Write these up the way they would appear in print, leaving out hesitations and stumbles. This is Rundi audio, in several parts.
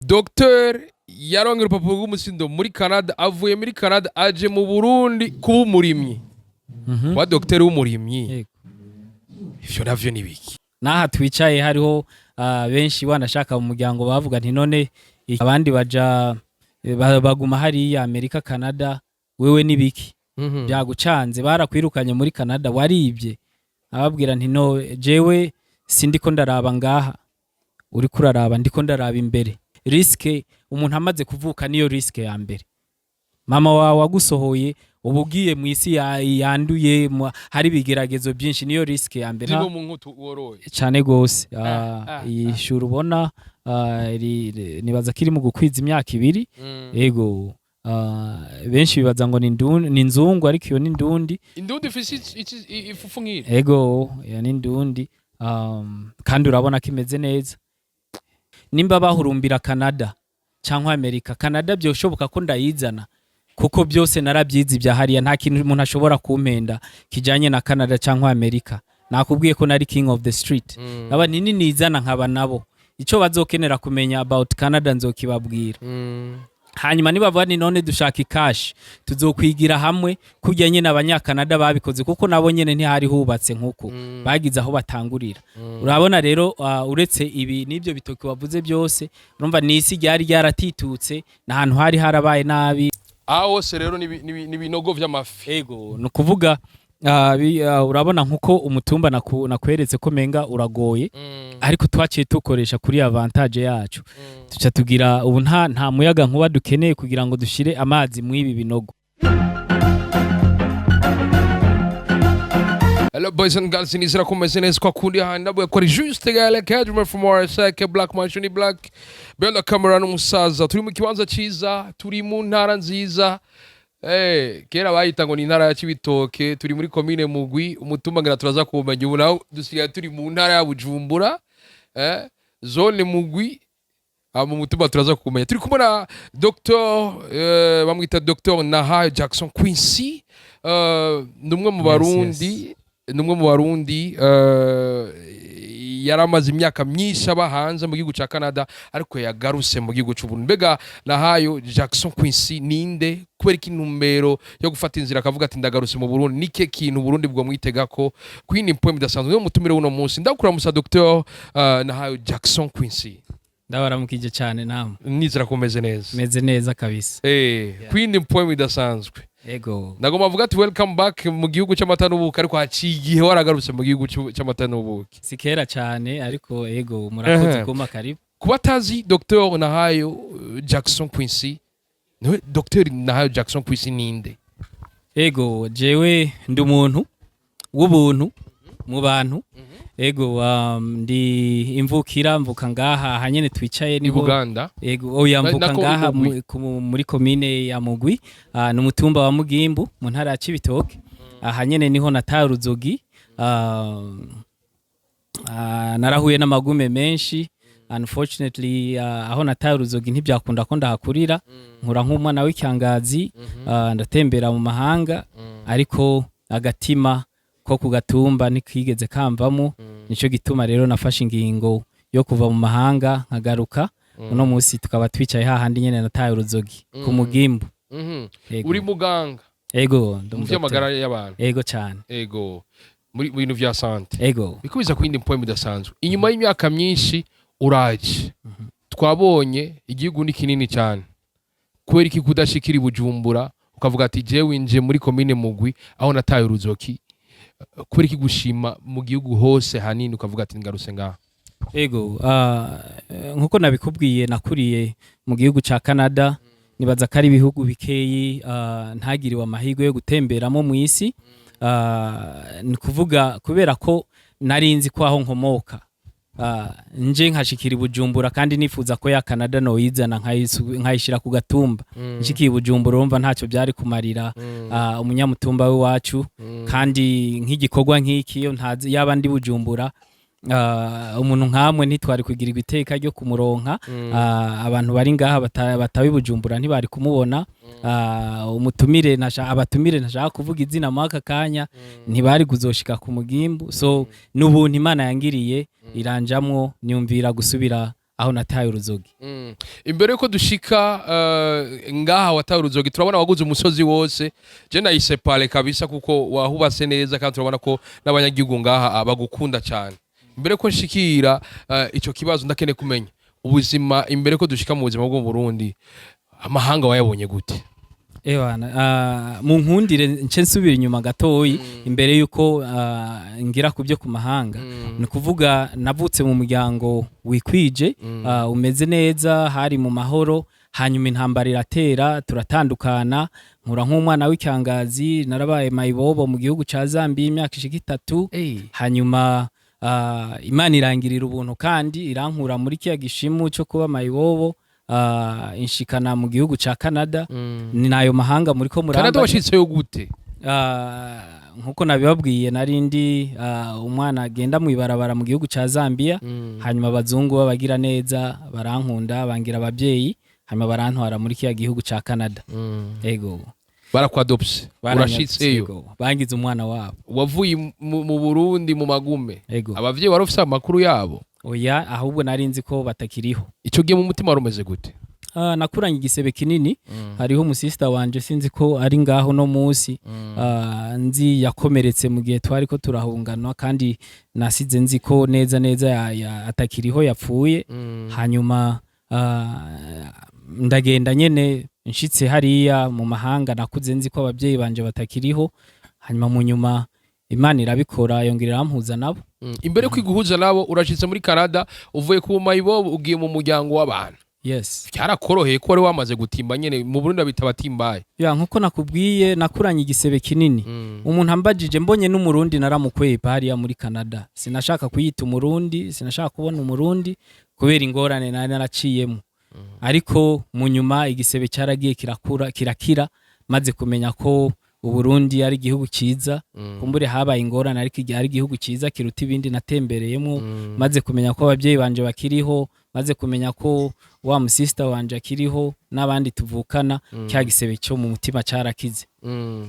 Dr yaronka urupapuro rw'umutsindo muri Canada, avuye muri Canada aje mu Burundi kuba umurimyi, kuba dogiteri w'umurimyi. Ivyo navyo ni biki? N'aha twicaye hariho benshi wanashaka mu muryango bavuga nti: "None abandi baja baguma hariya Amerika, Canada, wewe nibiki byagucanze? Barakwirukanye muri Canada, waribye?" Ababwira nti: "No, jewe sindiko ndaraba ngaha uriko uraraba, ndiko ndaraba imbere." Risque umuntu amaze kuvuka niyo risque ya mbere. Mama wawe agusohoye, uba ugiye mu isi yanduye, hari ibigeragezo byinshi. Niyo risque ya mbere. Zimwe mu nkutu woroye? Cyane gose. Ah. Iyi shuri ubona, nibaza ko iri mu gukwiza imyaka 2. Ego, benshi bibaza ngo ni nzungu, ariko iyo ni ndundi. Indundi ifise ifufu nk'iri? Ego, iyo ni ndundi, kandi urabona ko imeze neza. Nimba bahurumbira Canada cyangwa Amerika, Canada byoshoboka ko ndayizana, kuko byose narabyize ibya hariya. Nta kintu umuntu ashobora kumpenda kijanye na Canada cyangwa Amerika. Nakubwiye ko nari king of the street. Aba nini nizana nkaba nabo ico bazokenera kumenya about Canada nzokibabwira. Hanyuma nibavuga ni none dushaka ikashi, tuzokwigira hamwe kurya nyene Abanyakanada babikoze, kuko nabo nyene ntihari hubatse nkuko bagize aho batangurira. Urabona rero, uretse ibi n'ibyo bitoki wavuze byose, urumva ni isi ryari ryaratitutse, n'ahantu hari harabaye nabi. Aho hose rero ni ibinogo vy'amafi? Ego, ni ukuvuga urabona nkuko umutumba nakweretse ko menga uragoye, ariko twaciye tukoresha kuri avantage yacu, tuca tugira ubu nta muyaga nkuba dukeneye kugira ngo dushire amazi mw'ibi binogo. Hello boys and girls, nizera ko mumeze neza kwa kundi handi ndavuga ko ari juste gale Cadmer from RSK Black Mansion Black behind the camera n'umusaza. Turi mu kibanza ciza, turi mu ntara nziza. Kera bayita ngo ni intara ya Cibitoke. Turi muri komine Mugwi, umutumba ngira turaza kuwumenya. Ubu naho dusigaye turi mu ntara ya Bujumbura, zone Mugwi, mu mutumba turaza kumenya. Turi kumwe na Dr bamwita Dr Nahayo Jackson Quincy, ni umwe mu Barundi, ni umwe mu Barundi yari amaze imyaka myinshi aba hanze mu gihugu ca Canada, ariko yagarutse mu gihugu c'u Burundi. Mbega Nahayo Jackson Quincy ninde? Kubera iki intumbero yo gufata inzira akavuga ati: "Ndagarutse mu Burundi"? Nike kintu Burundi bwo mwitega ko kwini poem idasanzwe? Niyo mutumire uno munsi. Ndakuramusa Dr Nahayo Jackson Quincy. Ndabaramukije cyane namwe. Nizera ko umeze neza. Meze neza kabisa. Kwindi poem idasanzwe. Ego. Nagomba avuga ati: "Welcome back mu gihugu cy'amata n'ubuki", ariko haciye igihe waragarutse mu gihugu cy'amata n'ubuki. Si kera cyane, ariko ego, murakoze kumpa karibu. Kuba atazi Dr Nahayo Jackson Quincy, niwe Dr Nahayo Jackson Quincy ninde? Ego, jewe ndi umuntu w'ubuntu mu bantu. Ego, ndi imvukira, mvuka ngaha hanyene twicaye. I Niho Buganda? Ego, oya, mvuka nako ngaha Mugwi. muri komine ya Mugwi, ni umutumba wa Mugimbu mu ntara ya Cibitoke. Aha nyene niho nataye uruzogi. Narahuye n'amagume menshi. Unfortunately, aho nataye uruzogi ntibyakunda ko ndahakurira. Nkura nk'umwana w'icyangazi, ndatembera mu mahanga, ariko agatima ko ku gatumba ntikigeze kamvamo. Nico gituma rero nafashe ingingo yo kuva mu mahanga nkagaruka. Uno munsi tukaba twicaye hahandi nyene nataye uruzogi, ku Mugimbu. Ego. Uri muganga? Ego, ndi mu vy'amagara umudokiteri. y'abantu? Ego cyane. Ego, muri bintu vya santé? Ego. Bikubiza ku yindi poem idasanzwe. Inyuma y'imyaka myinshi uraje, twabonye igihugu ni kinini cyane. Kubera iki kudashikira i Bujumbura ukavuga ati: "Jewe winjiye muri komine Mugwi aho nataye uruzoki"? Kubera iki gushima mu gihugu hose hanini ukavuga ati: "Ngarutse ngaha"? Ego, nkuko nabikubwiye, nakuriye mu gihugu ca Canada. Nibaza ko ari ibihugu bikeyi ntagiriwe amahirwe yo gutemberamo mu isi. Ni kuvuga kubera ko nari nzi ko aho nkomoka, nje nkashikira i Bujumbura, kandi nifuza ko ya Canada noyizana nkayishira ku gatumba. Nshikiye i Bujumbura, urumva ntacyo byari kumarira umunyamutumba w'iwacu. Kandi nk'igikorwa nk'iki, iyo ntazi yaba ndi Bujumbura, umuntu nkamwe ntitwari kugirirwa iteka ryo kumuronka. Abantu bari ngaha bataba i Bujumbura ntibari kumubona. Umutumire abatumire ntashaka kuvuga izina muri aka kanya ntibari kuzoshika ku Mugimbu. So n'ubuntu Imana yangiriye iranjamwo, niyumvira gusubira Aho nataye uruzogi. Imbere yuko dushika ngaha wataye uruzogi, turabona waguze umusozi wose. Je nayisepale kabisa kuko wahubase neza, kandi turabona ko n'abanyagihugu ngaha bagukunda cyane. Imbere ko nshikira ico kibazo, ndakeneye kumenya ubuzima. Imbere ko dushika mu buzima bwo mu Burundi, amahanga wayabonye gute? Ewana, mu nkundire nce nsubira inyuma gatoyi imbere yuko ngira ku byo ku mahanga. Ni ukuvuga navutse mu muryango wikwije, umeze neza, hari mu mahoro. Hanyuma intambara iratera, turatandukana, nkura nk'umwana w'icyangazi. Narabaye mayibobo mu gihugu ca Zambia imyaka ishika 3. Hanyuma Imana irangirira ubuntu kandi irankura muri kiya gishimu cyo kuba mayibobo, inshikana mu gihugu ca Canada. Ni nayo mahanga muriko Canada. muramba. Washitseyo gute? Nkuko nabibabwiye, nari ndi umwana agenda mu ibarabara mu gihugu ca Zambia. Hanyuma abazungu babagira neza barankunda, bangira ababyeyi, hanyuma barantwara muri kiya gihugu ca Canada. Ego. Barakwadopse? Baranyadopse. Urashitseyo? Ego, bangize umwana wabo. Wavuye mu Burundi mu magume? Ego. Abavyeyi wari ufise amakuru yabo? Oya, ahubwo nari nzi ko batakiriho. Ico gihe mu mutima wari umeze gute? Nakuranye igisebe kinini. Hariho umusista wanje, sinzi ko ari ngaho no munsi, nzi yakomeretse mu gihe twari ko turahunganwa, kandi nasize nzi ko neza neza atakiriho, yapfuye. Hanyuma ndagenda nyene, nshitse hariya mu mahanga, nakuze nzi ko ababyeyi banje batakiriho. Hanyuma mu nyuma Imana irabikora, yongera irampuza nabo. Imbere yo kwiguhuza nabo, urashitse muri Canada uvuye ku mayibobo, ugiye mu muryango w'abantu. Yes. Byarakoroheye ko wari wamaze gutimba nyene? Mu Burundi babita abatimbaye. Ya, nkuko nakubwiye, nakuranye igisebe kinini. Umuntu ambajije, mbonye n'Umurundi naramukwepa hariya muri Canada. Sinashaka kuyita Umurundi, sinashaka kubona Umurundi kubera ingorane nari naraciyemo. Ariko mu nyuma igisebe cyaragiye kirakura, kirakira, maze kumenya ko Uburundi ari igihugu cyiza. Kumbure habaye ingorane, ariko ari igihugu cyiza kiruta ibindi natembereyemo. Maze kumenya ko ababyeyi banje bakiriho, maze kumenya ko wa musista wanje akiriho n'abandi tuvukana, cya gisebe cyo mu mutima cyarakize.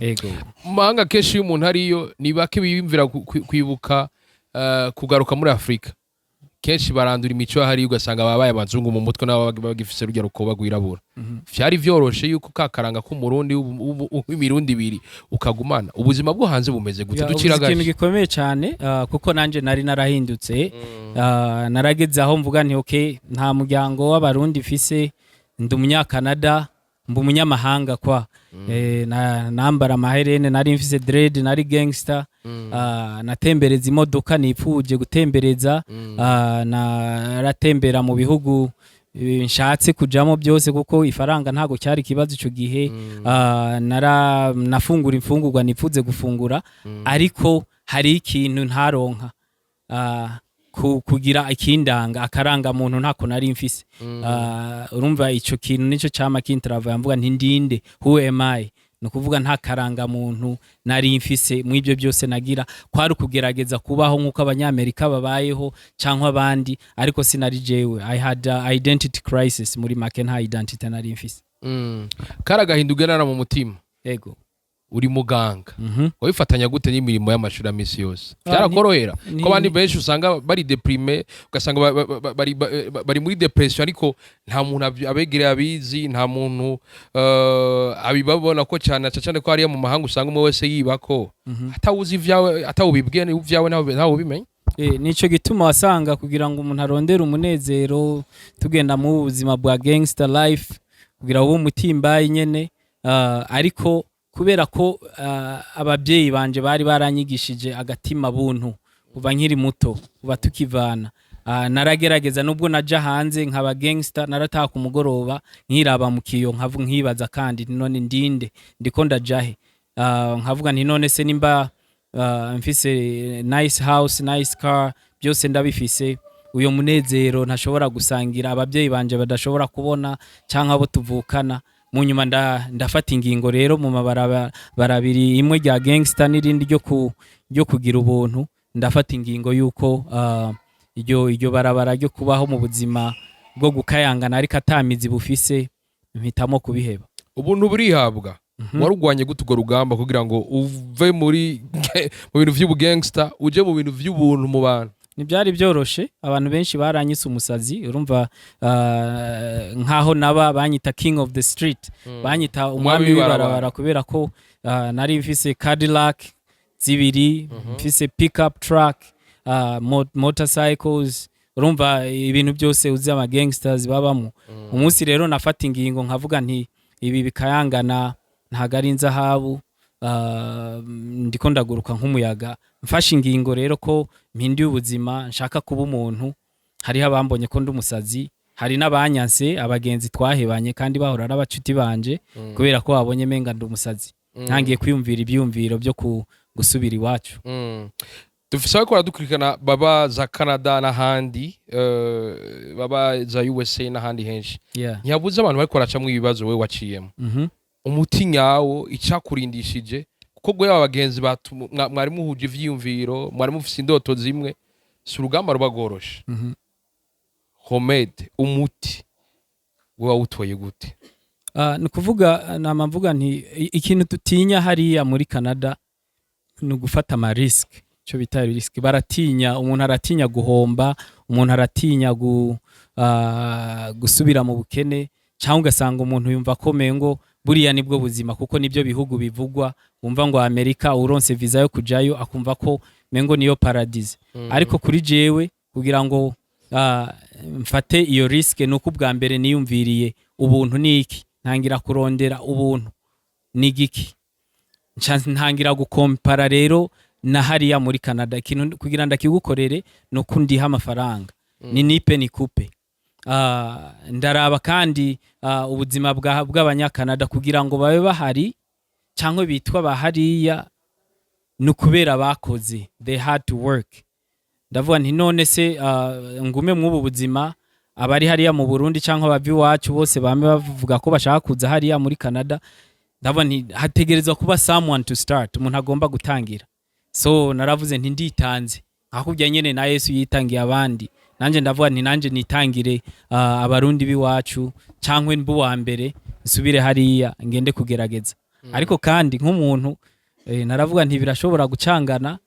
Ego. Mu mahanga kenshi iyo umuntu ariyo, ni bake biyumvira kwibuka kugaruka muri Afurika. Kenshi barandura imico hariya, ugasanga babaye abazungu mu mutwe, nabo bagifise rurya rukoba rwirabura. Vyari vyoroshe yuko ka karanga k'Umurundi w'imirundi ibiri ukagumana? Ubuzima bwo hanze bumeze gute? Ya, ducira uvuze ikintu agace. gikomeye cyane, kuko nanje nari narahindutse. Narageze aho mvuga nti: "Okay, nta muryango w'Abarundi mfise, ndi Umunyakanada, mba umunyamahanga." Kwa nambara amaherene, nari mfise dread, nari gangster, natembereza imodoka nipfuje gutembereza, naratembera mu bihugu nshatse kujamo byose, kuko ifaranga ntago cyari ikibazo ico gihe. Nara nafungura imfungurwa nipfuze gufungura, ariko hari ikintu ntaronka, kugira ikindanga, akaranga muntu ntako nari mfise. Urumva ico kintu nico cama kintrava, mvuga nti: "Ndinde? Who am I?" Ni ukuvuga nta karanga muntu nari mfise. Mu ibyo byose nagira kwari ukugerageza kubaho nk'uko Abanyamerika babayeho cyangwa abandi, ariko sinari jewe. I had a identity crisis. Muri make, nta identity nari mfise. Kari agahinda ugenana mu mutima. Ego. Uri muganga, wabifatanya gute n'imirimo y'amashuri ya misi yose? Ah, Byarakorohera? Ko abandi benshi usanga bari déprimé, ugasanga bari muri dépression, ariko nta muntu abegereye abizi, nta muntu abibabona ko cyane cyane ko hariya mu mahanga usanga umwe wese yibako, atawuzi ivyawe, atawubibwiye ivyawe, ntawe ubimenya. Nico gituma wasanga kugira ngo umuntu arondere umunezero, tugenda mu buzima bwa gangster life kugira ube umutimbayi nyene. Ariko kubera ko ababyeyi banje bari baranyigishije agatima buntu kuva nkiri muto, kuva tukivana, naragerageza. Nubwo naja hanze nkaba gangster, narataha ku mugoroba nkiraba mu kiyo, nkavuga, nkibaza kandi nti: "None ndinde? Ndiko ndajahe?" Nkavuga nti: "None se nimba mfise nice house, nice car, byose ndabifise, uyo munezero ntashobora gusangira ababyeyi banje badashobora kubona cyangwa abo tuvukana?" Mu nyuma ndafata ingingo rero mu mabarabara abiri, imwe rya gangster n'irindi ryo kugira ubuntu. Ndafata ingingo yuko iryo barabara ryo kubaho mu buzima bwo gukayangana ariko atamizi bufise, mpitamo kubiheba. Ubuntu burihabwa. Warugwanye gute urwo rugamba kugira ngo uve mu bintu vy'ubugangster uje mu bintu vy'ubuntu mu bantu? Ntibyari byoroshe. Abantu benshi baranyise umusazi. Urumva, nkaho naba banyita king of the street, banyita umwami Umwami w'ibarabara. w'ibarabara, kubera ko nari mfise Cadillac zibiri, mfise pickup truck, motorcycles. Urumva, ibintu byose uzi ama gangsters babamo. Umunsi rero nafata ingingo nkavuga nti ibi bikayangana ntago ari inzahabu, ndiko ndaguruka nk'umuyaga. Mfashe ingingo rero ko mpinduye ubuzima, nshaka kuba umuntu. Hariho abambonye ko ndi umusazi, hari n'abanyanse, abagenzi twahebanye kandi bahora ari abacuti banje, kubera ko babonye menga ndi umusazi, ntangiye kwiyumvira ibyiyumviro byo gusubira iwacu. Dufise abariko baradukurikirana baba za Canada n'ahandi, baba za USA n'ahandi henshi. Ntihabuze abantu bariko baracamwo ibibazo wewe waciyemo. Umuti nyawo, icakurindishije, kuko gwe aba bagenzi mwari muhuje ivyiyumviro, mwari mufise indoto zimwe, si urugamba ruba rworoshe. Homed, umuti we wawutoye gute? Ah, ni ukuvuga, nama mvuga nti ikintu dutinya hariya muri Canada ni ugufata ama risk, icyo bita risk. Baratinya, umuntu aratinya guhomba, umuntu aratinya gusubira mu bukene, cyangwa ugasanga umuntu yumva ko mengo buriya nibwo buzima, kuko nibyo bihugu bivugwa. Wumva ngo Amerika, uronse visa yo kujayo akumva ko mengo niyo paradise. Ariko kuri jewe, kugira ngo mfate iyo risk, ni uko ubwa mbere niyumviriye ubuntu ni iki, ntangira kurondera ubuntu ni giki, nca ntangira gukompara rero na hariya muri Canada. Ikintu kugira ndakigukorere ni uko ndiha amafaranga, ni nipe nikupe. Ndaraba kandi ubuzima bw'abanyakanada kugira ngo babe bahari cyangwa bitwa bahariya, ni ukubera bakoze, they had to work. Ndavuga nti none se ngume mw'ubu buzima, abari hariya mu Burundi cyangwa abava iwacu bose bame bavuga ko bashaka kuza hariya muri Canada. Ndavuga nti hategerezwa kuba someone to start, umuntu agomba gutangira. So naravuze nti nditanze, nka kurya nyene na Yesu yitangiye abandi, nanje ndavuga nti nanje nitangire abarundi b'iwacu, cyangwa mbe uwa mbere nsubire hariya ngende kugerageza. Ariko kandi nk'umuntu, naravuga nti birashobora gucangana.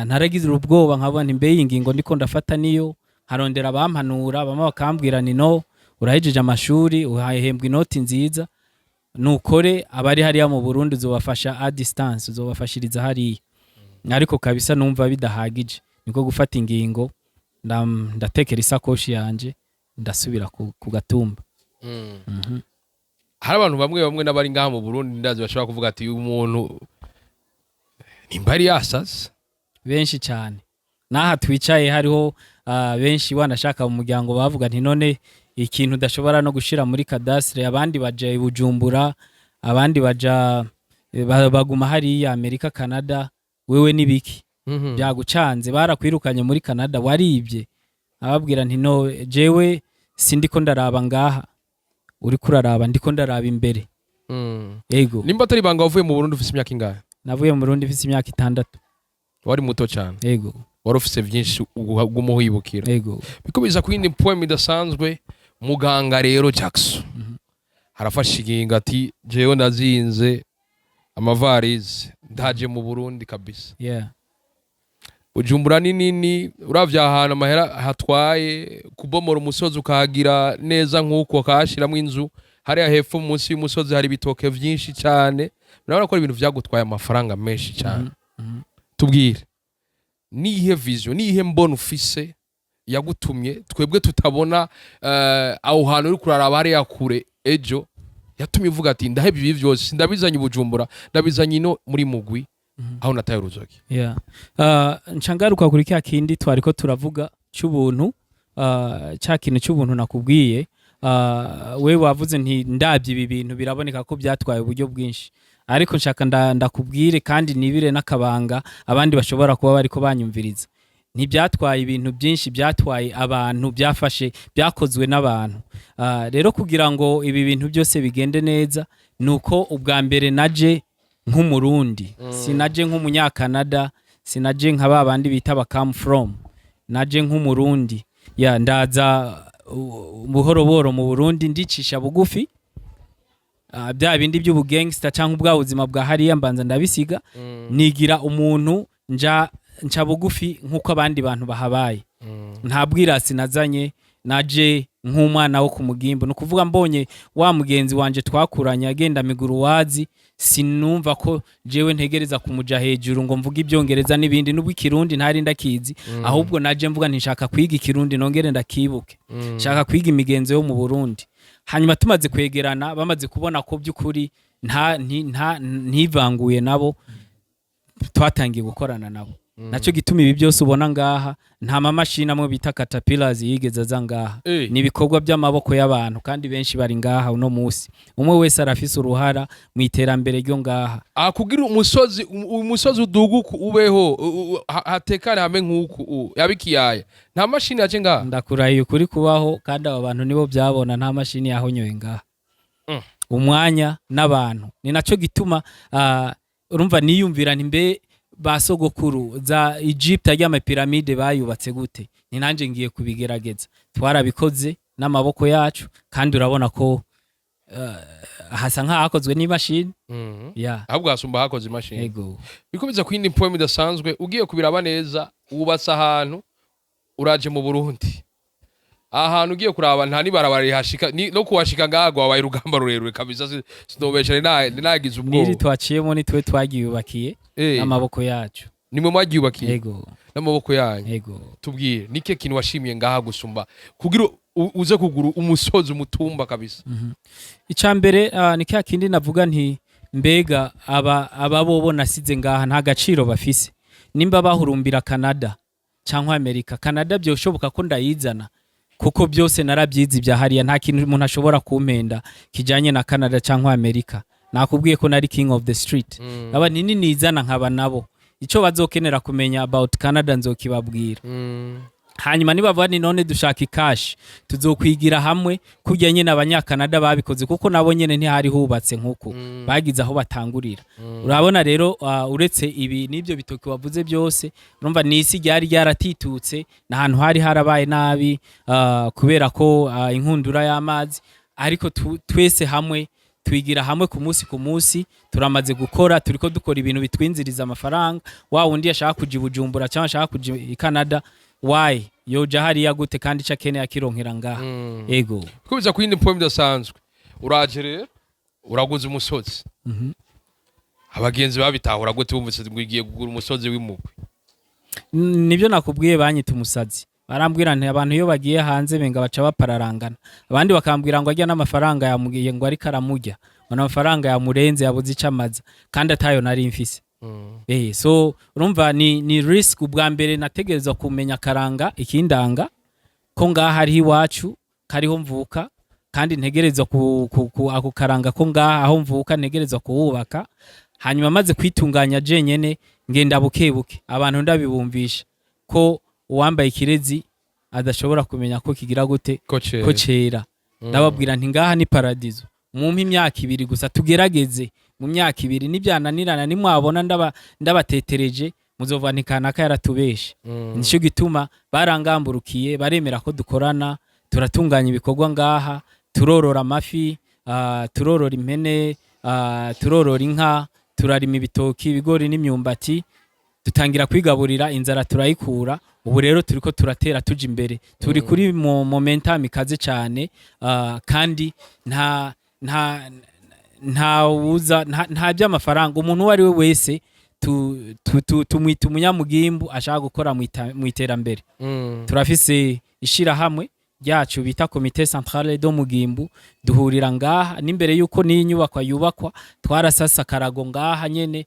Ntaragize ubwoba, nkavuga nti mbe iyi ngingo ndiko ndafata niyo? Nkarondera abampanura, bamwe bakambwira ni no urahejeje amashuri, uhahembwa inoti nziza, nukore, abari hariya mu Burundi uzobafasha à distance, uzobafashiriza hariya. Ariko kabisa numva bidahagije, niko gufata ingingo, ndatekera isakoshi yanje, ndasubira ku gatumba. Hari abantu bamwe bamwe n'abari ngaha mu Burundi, ndazi, bashobora kuvuga ati uyu muntu nimba yari yasaze. Benshi cyane. N'aha twicaye hariho benshi wanashaka mu muryango bavuga nti none ikintu udashobora no gushira muri cadastre, abandi baja i Bujumbura, abandi baja baguma hariya Amerika, Canada, wewe nibiki byagucanze? Barakwirukanye muri Canada, waribye? Ababwira nti no, jewe sindiko ndaraba ngaha uriko uraraba, ndiko ndaraba imbere. Ego. Nimba atari ibanga, wavuye mu Burundi ufise imyaka ingahe? Navuye mu Burundi mfise imyaka 6. Wari muto cyane. Ego. Wari ufise vyinshi uguma wibukira. Ego. Bikubiza ku yindi poem idasanzwe. Muganga rero Jackson harafashe ingingo ati jewe ndazinze amavarize, ndaje mu Burundi kabisa. Bujumbura ni nini, uravye ahantu amahera hatwaye kubomora umusozi ukahagira neza nk'uko, ukahashiramwo inzu. Hariya hepfo munsi y'umusozi hari ibitoke vyinshi cyane. Urabona ko ari ibintu vyagutwaye amafaranga menshi cyane. Tubwire, niyihe vision, niyihe mbona ufise yagutumye twebwe tutabona, aho hantu uri kuraraba hariya kure ejo, yatumye uvuga ati ndaheba ibi vyose, ndabizanye i Bujumbura, ndabizanye ino muri Mugwi aho nataye uruzogi? Yeah. Nca ngaruka kuri cya kindi twariko turavuga cy'ubuntu, cya kintu cy'ubuntu nakubwiye. We wavuze nti ndabye ibi bintu biraboneka ko byatwaye uburyo bwinshi, ariko nshaka ndakubwire kandi nibire n'akabanga abandi bashobora kuba bariko banyumviriza: ntibyatwaye ibintu byinshi, byatwaye abantu, byafashe, byakozwe n'abantu. Rero kugira ngo ibi bintu byose bigende neza, nuko ubwa mbere naje nk'umurundi, sinaje nk'umunyakanada, sinaje nka ba bandi bita ba come from, naje nk'umurundi. Ya, ndaza buhoro buhoro mu Burundi, ndicisha bugufi. Bya bindi by'ubugangster cyangwa ubwa buzima bwa hariya mbanza ndabisiga, nigira umuntu, nja nca bugufi nk'uko abandi bantu bahabaye. Nta bwirasi nazanye. Naje nk'umwana wo ku mugimbo, ni ukuvuga mbonye wa mugenzi wanje twakuranye agenda miguruwazi, sinumva ko jewe ntegereza kumuja hejuru ngo mvuge ibyongereza n'ibindi, nubwo ikirundi ntari ndakizi. Ahubwo naje mvuga nti nshaka kwiga ikirundi, nongere ndakibuke, nshaka kwiga imigenzo yo mu Burundi. Hanyuma tumaze kwegerana, bamaze kubona ko by'ukuri nta ntivanguye nabo, twatangiye gukorana nabo. Nacyo gituma ibi byose ubona ngaha, nta mamashini amwe bita caterpillars yigeze aza ngaha. Ni ibikorwa by'amaboko y'abantu, kandi benshi bari ngaha uno munsi. Umwe wese arafise uruhara mu iterambere ryo ngaha. Ah, kugira umusozi uduga uku ubeho, hatekane hame nk'uku, yaba ikiyaya, nta mashini yaje ngaha? Ndakurahiye ukuri kubaho, kandi aba bantu nibo byabona, nta mashini yahonyoye ngaha. Umwanya n'abantu, ni nacyo gituma urumva niyumvira nti mbe ba sogokuru za Egypt ry'amapiramide bayubatse gute? Ni nanjye ngiye kubigerageza. Twarabikoze n'amaboko yacu, kandi urabona ko hasa nk'ahakozwe n'imashini. Ya. Ahubwo hasumba hakoze imashini. Ego. Bikomeza ku yindi poem idasanzwe. Ugiye kubiraba neza, wubatse ahantu, uraje mu Burundi, aha hantu ugiye kuraba nta n'ibarabara rihashika, no kuhashika ngaha wabaye urugamba rurerure kabisa. Sinobesha, nagize n'iri ubwoba. Twaciyemo ni twe twagiyubakiye n'amaboko yacu. Nimwe mwaryubakiye? Ego. N'amaboko yanyu? Ego. Tubwire, nike kintu washimiye ngaha gusumba kugira uze kugura umusozi, umutumba kabisa? Icya mbere ni ka kindi navuga nti mbega aba bobo nasize ngaha nta gaciro bafise? Nimba bahurumbira Canada cyangwa Amerika, Canada byoshoboka ko ndayizana, kuko byose narabyize ibya hariya. Nta kintu umuntu ashobora kumpenda kijanye na Canada cyangwa Amerika. Nakubwiye ko nari king of the street. Aba nini nizana nkaba nabo, ico bazokenera kumenya about Canada nzokibabwira. Hanyuma nibavuga ni none dushaka ikashi, tuzokwigira hamwe kurya nyene abanyakanada babikoze, kuko nabo nyene ntihari hubatse nkuko bagize aho batangurira. Urabona rero, uretse ibi n'ibyo bitoki wavuze byose, urumva ni isi ryari ryaratitutse, n'ahantu hari harabaye nabi kubera ko inkundura y'amazi. Ariko twese hamwe twigira hamwe ku munsi ku munsi, turamaze gukora, turiko dukora ibintu bitwinziriza amafaranga. Wa wundi yashaka kuja i Bujumbura cyangwa ashaka kuja i Canada, why yoja hariya gute kandi ico akeneye akironkera ngaha? Ego. Kubiza ku yindi poem idasanzwe, uraje rero uraguze umusozi. Abagenzi babitahura gute bumvise ngo ugiye kugura umusozi w'imugwi? Nibyo nakubwiye, banyita umusazi. Barambwira nti abantu iyo bagiye hanze benga baca bapararangana. Abandi bakambwira ngo ajya n'amafaranga yamubwiye ngo ariko aramurya, ngo n'amafaranga yamurenze, yabuze ico amaza, kandi atayo nari mfise. So urumva ni risk. Ubwa mbere nategerezwa kumenya akaranga, ikindanga ko ngaha hariho iwacu, kariho mvuka, kandi ntegerezwa ku ako karanga ko ngaha aho mvuka ntegerezwa kuwubaka. Hanyuma maze kwitunganya jenyene, ngenda buke buke, abantu ndabibumvisha ko uwambaye ikirezi adashobora kumenya ko kigira gute, ko cera. Ko cera. Ndababwira nti ngaha ni paradizo, mumpe imyaka 2 gusa, tugerageze mu myaka 2. Nibyananirana, nimwabona ndabatetereje, muzova nti kanaka yaratubeshe. Nico gituma barangamburukiye, baremera ko dukorana, turatunganya ibikorwa ngaha, turorora amafi, turorora impene, turorora inka, turarima ibitoki, ibigori n'imyumbati, dutangira kwigaburira, inzara turayikura. Ubu rero turiko turatera tuja imbere, turi kuri momentum ikaze cyane, kandi nta wuza nta by'amafaranga. Umuntu uwo ari we wese tumwita umunyamugimbu ashaka gukora mu iterambere. Turafise ishirahamwe ryacu bita Comité Centrale do Mugimbu, duhurira ngaha. N'imbere yuko n'iyi nyubakwa yubakwa, twarasasa akarago ngaha nyene,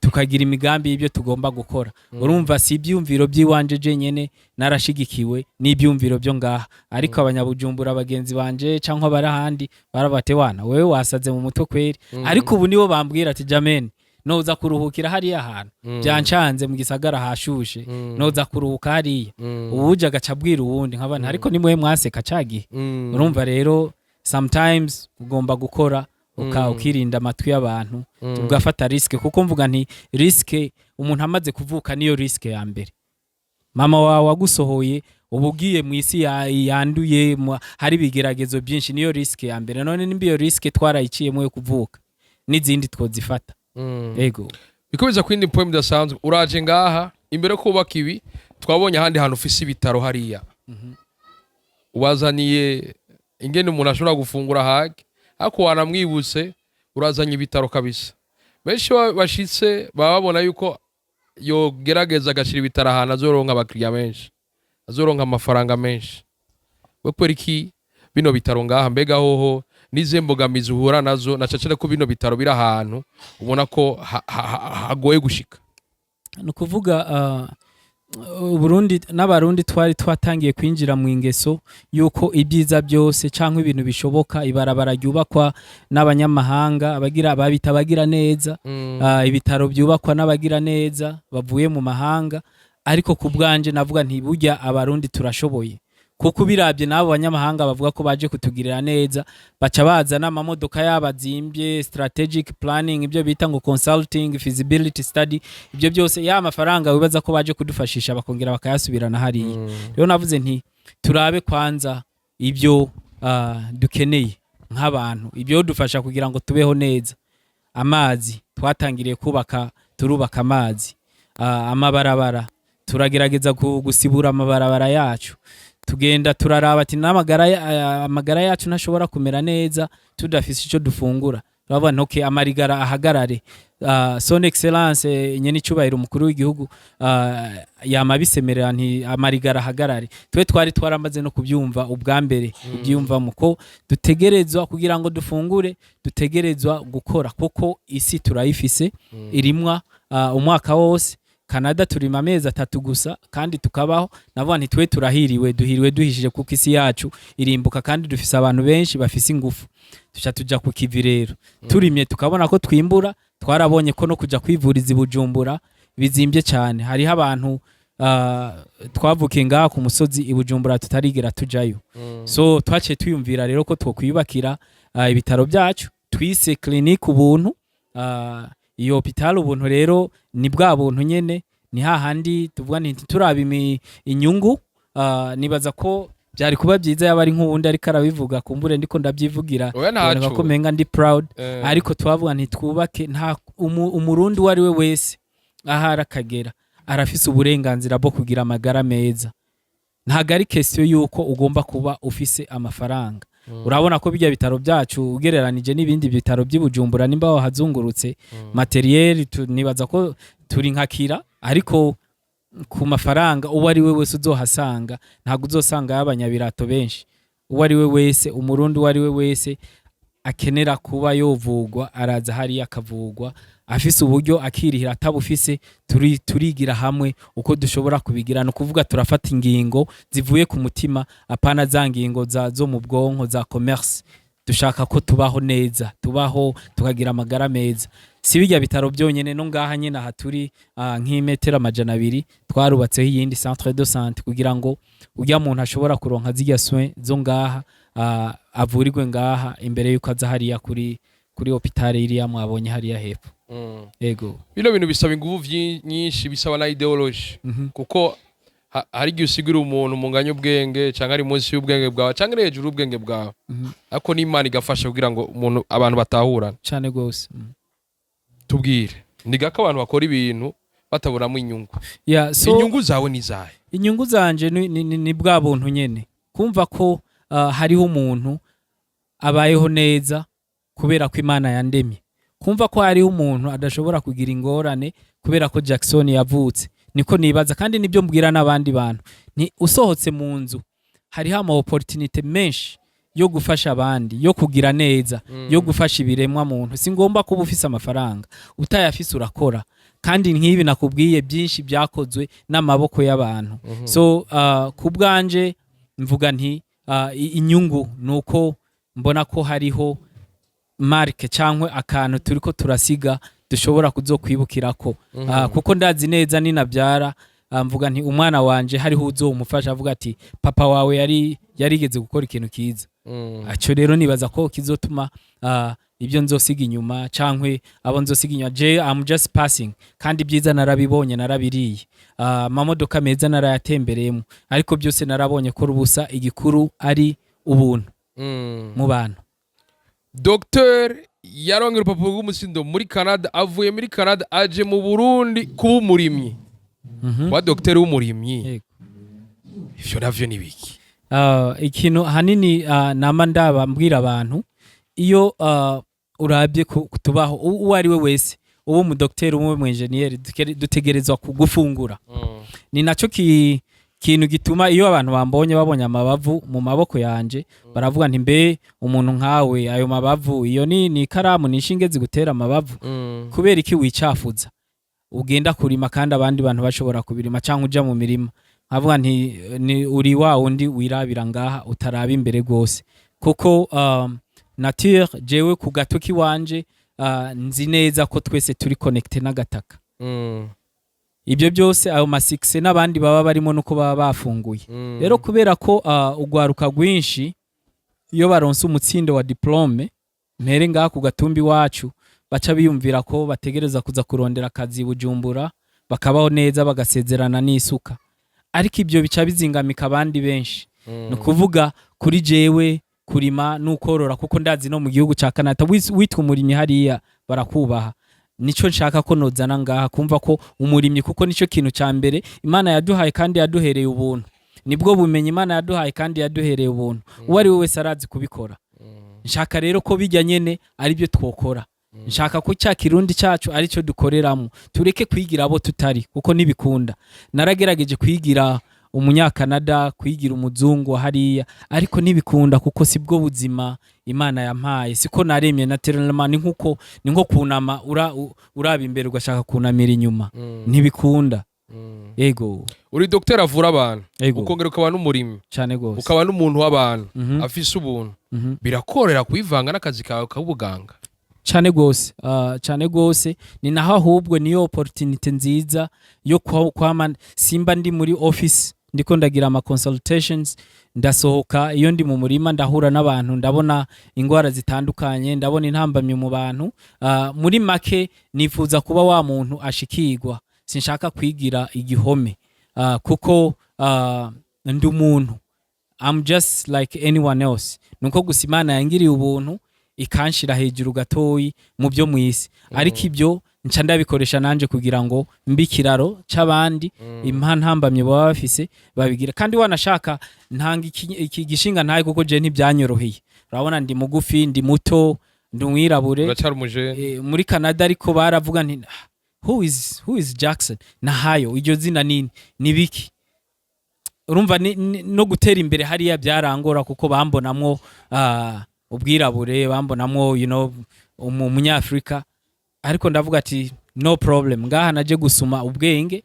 tukagira imigambi y'ibyo tugomba gukora. Urumva si ibyumviro by'iwanje jenyene, narashigikiwe n'ibyumviro byo ngaha. Ariko abanyabujumbura bagenzi banje cyangwa bari ahandi barabate wana wewe wasaze mu mutwe kweri. Ariko ubu nibo bambwira ati jamen noza kuruhukira hariya hantu, byancanze mu gisagara hashushe, noza kuruhuka hariya. Uwuje agaca abwira uwundi nkabana, ariko nimwe mwaseka cagihe. Urumva rero, sometimes ugomba gukora ukirinda amatwi y'abantu, ugafata risque, kuko mvuga nti risque umuntu amaze kuvuka niyo risque ya mbere. Mama wawe agusohoye, uba ugiye mu isi yanduye, hari ibigeragezo byinshi, niyo risque ya mbere. None nimba iyo risque twarayiciyemo yo kuvuka, n'izindi twozifata. Ego. Bikomeza ku yindi poem idasanzwe, uraje ngaha imbere yo kubaka ibi. Twabonye ahandi hantu ufise ibitaro hariya, ubazaniye ingene umuntu ashobora gufungura hage, ariko wanamwibutse urazanye ibitaro kabisa. Benshi bashitse baba babona yuko yogerageza agashyira ibitaro ahantu azoronka abakiriya benshi, azoronka amafaranga menshi. We kubera iki bino bitaro ngaha? Mbega hoho n'izihe mbogamizi uhura nazo, na cane ko bino bitaro biri ahantu ubona ko hagoye gushika? Ni ukuvuga Uburundi n'Abarundi twari twatangiye kwinjira mu ingeso yuko ibyiza byose cyangwa ibintu bishoboka, ibarabara ryubakwa n'abanyamahanga, abagira babita abagira neza, ibitaro byubakwa n'abagira neza bavuye mu mahanga. Ariko ku bwanje navuga nti burya Abarundi turashoboye, kuko ubirabye n'abo banyamahanga bavuga ko baje kutugirira neza baca baza n'amamodoka yabo azimbye, strategic planning, ibyo bita ngo consulting, feasibility study, ibyo byose, ya mafaranga wibaza ko baje kudufashisha bakongera bakayasubirana hariya. Rero navuze nti turabe kwanza ibyo dukeneye nk'abantu, ibyo dufasha kugira ngo tubeho neza. Amazi, twatangiriye kubaka, turubaka amazi, amabarabara, turagerageza gusibura amabarabara yacu. Tugenda turaraba ati n'amagara amagara yacu ntashobora kumera neza tudafise ico dufungura. Turavuga nti okay, amarigara ahagarare. Son Excellence nyene icubahiro umukuru w'igihugu yama abisemerera nti amarigara ahagarare. Twe twari twaramaze no kubyumva ubwa mbere, kubyiyumvamo ko dutegerezwa, kugira ngo dufungure dutegerezwa gukora, kuko isi turayifise irimwa umwaka wose. Canada turima amezi 3 gusa kandi tukabaho. Navuga nti twe turahiriwe, duhiriwe duhishije, kuko isi yacu irimbuka kandi dufise abantu benshi bafise ingufu. Tuca tuja ku kivi rero, turimye tukabona ko twimbura. Twarabonye ko no kuja kwivuriza i Bujumbura bizimbye cyane. Hariho abantu twavukiye ngaha ku musozi, i Bujumbura tutarigera tujayo. So twaciye twiyumvira rero ko twokwiyubakira ibitaro byacu twise Clinique Ubuntu. Iyo hôpital Ubuntu rero ni bwa buntu nyene, ni hahandi tuvuga nti turaba inyungu. Nibaza ko byari kuba byiza yaba ari nk'uwundi ariko arabivuga, kumbure ndiko ndabyivugira Oya, biboneka ntaco. ko menga ndi proud. Ariko twavuga nti twubake, nta Umurundi uwo ari we wese ahari akagera arafise uburenganzira bwo kugira amagara meza. Ntabwo ari question yuko ugomba kuba ufise amafaranga. Urabona ko bijya bitaro byacu ugereranije n'ibindi bitaro by'i Bujumbura, nimba wahazungurutse, matériel nibaza ko turi nkakira, ariko ku mafaranga uwo ari we wese uzohasanga, ntabwo uzosanga y'abanyabirato benshi. Uwo ari we wese, Umurundi uwo ari we wese akenera kuba yovugwa araza hariya akavugwa, afise uburyo akirihira, atabufise turigira hamwe uko dushobora kubigira. Ni ukuvuga turafata ingingo zivuye ku mutima, apana za ngingo zo mu bwonko za commerce. Dushaka ko tubaho neza, tubaho tukagira amagara meza. Si bijya bitaro byonyene, no ngaha nyene aha turi nk'imetero 200 twarubatseho iyindi centre de santé, kugira ngo urya muntu ashobora kuronka zirya soins zo ngaha, avurirwe ngaha imbere yuko aza hariya kuri hôpital iriya mwabonye hariya hepfo. Yego. Bino bintu bisaba ingufu nyinshi, bisaba na idéologie, kuko hari igihe usigira umuntu munganya ubwenge, cyangwa ari munsi y'ubwenge bwawe, cyangwa ari hejuru y'ubwenge bwawe, ariko n'Imana igafasha kugira ngo umuntu, abantu batahurane. Cane gose. Tubwire, ni gake abantu bakora ibintu batabonamo inyungu. Yeah, so Inyungu zawe ni izahe? Inyungu zanje ni bwa buntu nyene, kumva ko hariho umuntu abayeho neza kubera ko Imana yandemye, kumva ko hariho umuntu adashobora kugira ingorane kubera ko Jackson yavutse. Niko nibaza kandi nibyo mbwira n'abandi bantu. Ni usohotse mu nzu hariho ama opportunité menshi yo gufasha abandi, yo kugira neza, yo gufasha ibiremwa muntu. Si ngomba kuba ufise amafaranga, utayafise urakora. Kandi nk'ibi nakubwiye byinshi byakozwe n'amaboko y'abantu. So ku bwanje mvuga nti inyungu ni uko mbona ko hariho marque cyangwa akantu turiko turasiga dushobora kuzokwibukirako, kuko ndazi neza ninabyara, mvuga nti umwana wanje hariho uzomufasha avuga ati papa wawe yari yarigeze gukora ikintu kiza. Aco rero nibaza ko kizotuma ibyo nzosiga inyuma cankwe abo nzosiga inyuma. Je I'm just passing, kandi ibyiza narabibonye, narabiriye, amamodoka meza narayatembereyemo, ariko byose narabonye ko rubusa, igikuru ari ubuntu mu bantu. Dr yarongera urupapuro rw'umutsindo muri Canada, avuye muri Canada aje mu Burundi kuba umurimyi. Kuba dogiteri w'umurimyi, Yego. ivyo navyo ni biki? Ikintu hanini nama ndaba mbwira abantu, iyo urabye kutubaho, uwo ari we wese, uba umudokiteri, uba umu enjeniyeri, dutegerezwa kugufungura. Ni naco kintu gituma iyo abantu bambonye, babonye amabavu mu maboko yanje, baravuga nti: "Mbe umuntu nkawe, ayo mabavu, iyo ni ikaramu, ni inshinge zigutera amabavu? Kubera iki wicafuza ugenda kurima kandi abandi bantu bashobora kubirima, cyangwa uja mu mirima?" Nkavuga nti: "Ni uri wa wundi wirabira ngaha, utaraba imbere rwose." Kuko nature, jewe ku gato kiwanje, nzi neza ko twese turi connecté n'agataka. Ibyo byose, ayo ma succès n'abandi baba barimo, nuko baba bafunguye. Rero kubera ko ugwaruka rwinshi, iyo baronse umutsindo wa diplôme, mpere ngaha ku gatumba iwacu, baca biyumvira ko bategereza kuza kurondera akazi i Bujumbura, bakabaho neza, bagasezerana n'isuka. Ariko ibyo bica bizingamika abandi benshi. Ni ukuvuga kuri jewe kurima n'ukorora, kuko ndazi no mu gihugu ca Canada witwa umurimyi hariya barakubaha. Nico nshaka ko nozana ngaha, kumva ko umurimyi, kuko nico kintu ca mbere Imana yaduhaye kandi yaduhereye ubuntu. Nibwo bumenyi Imana yaduhaye kandi yaduhereye ubuntu, uwo ari we wese arazi kubikora. Nshaka rero ko bijya nyene ari byo twokora. Nshaka ko cya Kirundi cyacu aricyo dukoreramo, tureke kwigira abo tutari, kuko ntibikunda. Naragerageje kwigira Umunyakanada, kwigira umuzungu hariya, ariko ntibikunda, kuko sibwo buzima Imana yampaye, siko naremye naturellement. Ni nkuko ni nko kunama uraba imbere ugashaka kunamira inyuma, ntibikunda. Yego. Uri dogiteri avura abantu, Yego. ukongera ukaba n'umurimyi, Cyane gose. ukaba n'umuntu w'abantu afise ubuntu. Birakorera kuyivanga n'akazi kawe k'ubuganga? Cyane gose, cyane gose. Ni naho ahubwo niyo opportunity nziza yo kwama simba ndi muri office ndiko ndagira ama consultations. Ndasohoka, iyo ndi mu murima ndahura n'abantu, ndabona ingwara zitandukanye, ndabona intambamyi mu bantu. Muri make nifuza kuba wa muntu ashikirwa. Sinshaka kwigira igihome, kuko ndi umuntu, I'm just like anyone else. Nuko gusa Imana yangiriye ubuntu ikanshira hejuru gatoyi mu byo mu isi, ariko ibyo nca ndabikoresha nanje kugira ngo mbe ikiraro c'abandi, impantambamye baba bafise babigira. Kandi wanashaka ntanga iki gishinga ntaye, kuko je ntibyanyoroheye. Urabona ndi mugufi, ndi muto, ndi umwirabure. Uracyari umujene. Muri Canada ariko baravuga nti: "Ah, who is Jackson Nahayo? Iryo zina ni biki?" Urumva no gutera imbere hariya byarangora, kuko bambonamwo ubwirabure, bambonamwo umunyafrika. Ariko ndavuga ati: "No problem, ngaha naje gusuma ubwenge,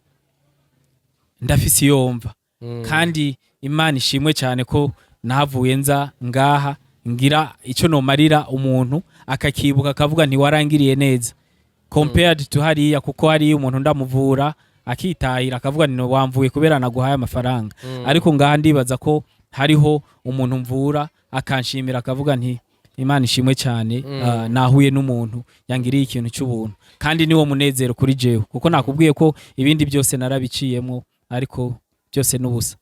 ndafise iyo mva." Kandi Imana ishimwe cyane ko nahavuye nza ngaha, ngira icyo nomarira umuntu akakibuka, akavuga ntiwarangiriye neza, compared to hariya, kuko hariya umuntu ndamuvura akitahira, akavuga ni wamvuye kubera naguhaye amafaranga. Ariko ngaha ndibaza ko hariho umuntu mvura akanshimira, akavuga nti: "Imana ishimwe cyane, nahuye n'umuntu yangiriye ikintu cy'ubuntu." Kandi niwo munezero kuri jewe, kuko nakubwiye ko ibindi byose narabiciyemo, ariko byose n'ubusa.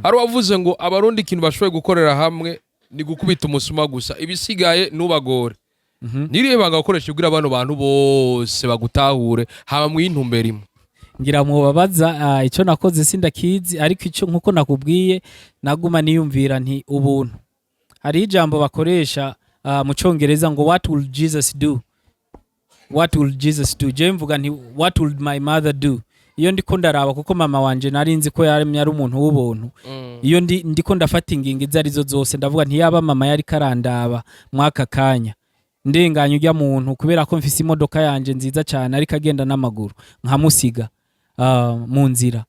Hari uwavuze ngo Abarundi ikintu bashoboye gukorera hamwe ni gukubita umusuma gusa, ibisigaye ntubagore. Nirihe banga gukoresha kugira bano bantu bose bagutahure, haba mu intumbero imwe? Ngira mubabaza. Icyo nakoze sindakizi, ariko icyo nkuko nakubwiye, naguma niyumvira nti ubuntu. Hariho ijambo bakoresha mu Cyongereza ngo: "What will Jesus do? What will Jesus do?" Je mvuga nti: "What will my mother do?" Iyo ndiko ndaraba, kuko mama wanje nari nzi ko yaremye ari umuntu w'ubuntu. Iyo ndiko ndafata ingingo izo arizo zose, ndavuga nti: "Yaba mama yari karandaba mwaka kanya, ndenganya ujya muntu kubera ko mfise imodoka yanje nziza cyane, ariko agenda n'amaguru, nkamusiga mu nzira,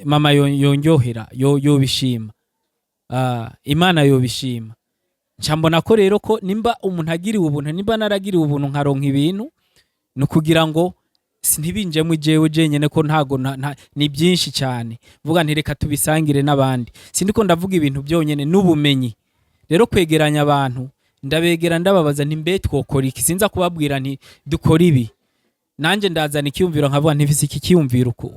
mama yonyohera, yobishima, Imana yobishima." Nca mbona ko rero ko nimba umuntu agiriwe ubuntu, nimba naragiriwe ubuntu nkaronka ibintu, ni ukugira ngo ntibinjemo jewe jenyene, ko ntago ni byinshi cyane. Vuga nti: "Reka tubisangire n'abandi." Sindiko ndavuga ibintu byonyene n'ubumenyi. Rero kwegeranya abantu, ndabegera, ndababaza nti: "Mbe twokora iki?" Sinza kubabwira nti: "Dukora ibi." Nanjye ndazana icyumviro, nkavuga nti: "Mfise iki cyiyumviro uku."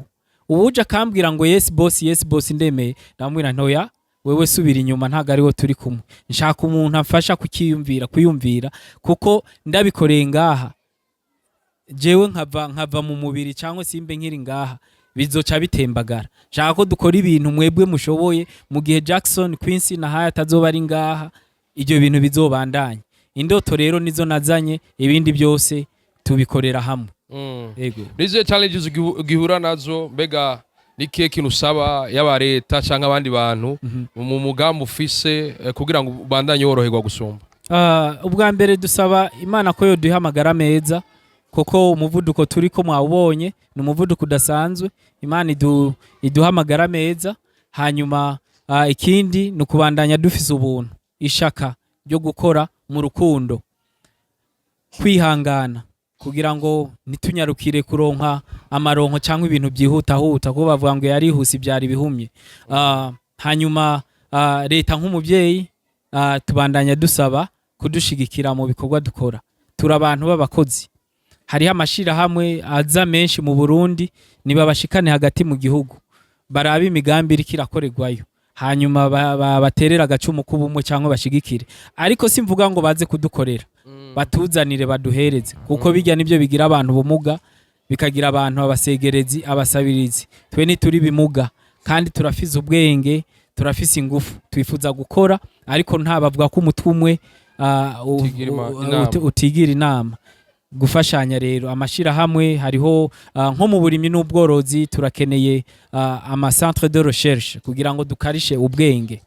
Uwuje akambwira ngo: "Yes boss, yes boss, ndemeye." Ndamubwira ntoya: "Wewe subira inyuma, ntago ariwo turi kumwe." Nshaka umuntu amfasha kukiyumvira, kuyumvira, kuko ndabikoreye ngaha. Jewe nkava mu mubiri cyangwa simbe nkiri ngaha, bizoca bitembagara. Shaka ko dukora ibintu mwebwe mushoboye mu gihe Jackson, Quincy na Haya atazoba ari ngaha, ibyo bintu bizobandanya. Indoto rero nizo nazanye, ibindi byose tubikorera hamwe. Yego. Nizihe challenges ugihura nazo? Mbega ni kihe kintu usaba, yaba leta canke abandi bantu, mu mugambi ufise, kugira ngo ubandanye woroherwa gusumba? Ubwa mbere dusaba Imana ko yoduha amagara meza, kuko umuvuduko turiko mwawubonye, ni umuvuduko udasanzwe. Imana iduha amagara meza. Hanyuma ikindi ni ukubandanya dufise ubuntu, ishaka ryo gukora mu rukundo, kwihangana kugira ngo ntitunyarukire kuronka amaronko cyangwa ibintu byihutahuta, kuko bavuga ngo yarihuse ibyara ibihumye. Hanyuma leta nk'umubyeyi, tubandanya dusaba kudushigikira mu bikorwa dukora. Turi abantu b'abakozi. Hariho amashirahamwe aza menshi mu Burundi, nibabashikane hagati mu gihugu, barabe imigambi iriko irakorerwayo, hanyuma baterere agacumu k'ubumwe cyangwa bashigikire. Ariko simvuga ngo baze kudukorera, batuzanire, baduhereze, kuko bijya nibyo bigira abantu ubumuga, bikagira abantu abasegerezi, abasabirizi. Twe ntituri bimuga kandi turafise ubwenge, turafise ingufu, twifuza gukora, ariko nta bavuga ko umutwe umwe Utigira inama. Utigira inama. Gufashanya rero, amashirahamwe hariho, nko mu burimyi n'ubworozi turakeneye ama centre de recherche kugira ngo dukarishe ubwenge.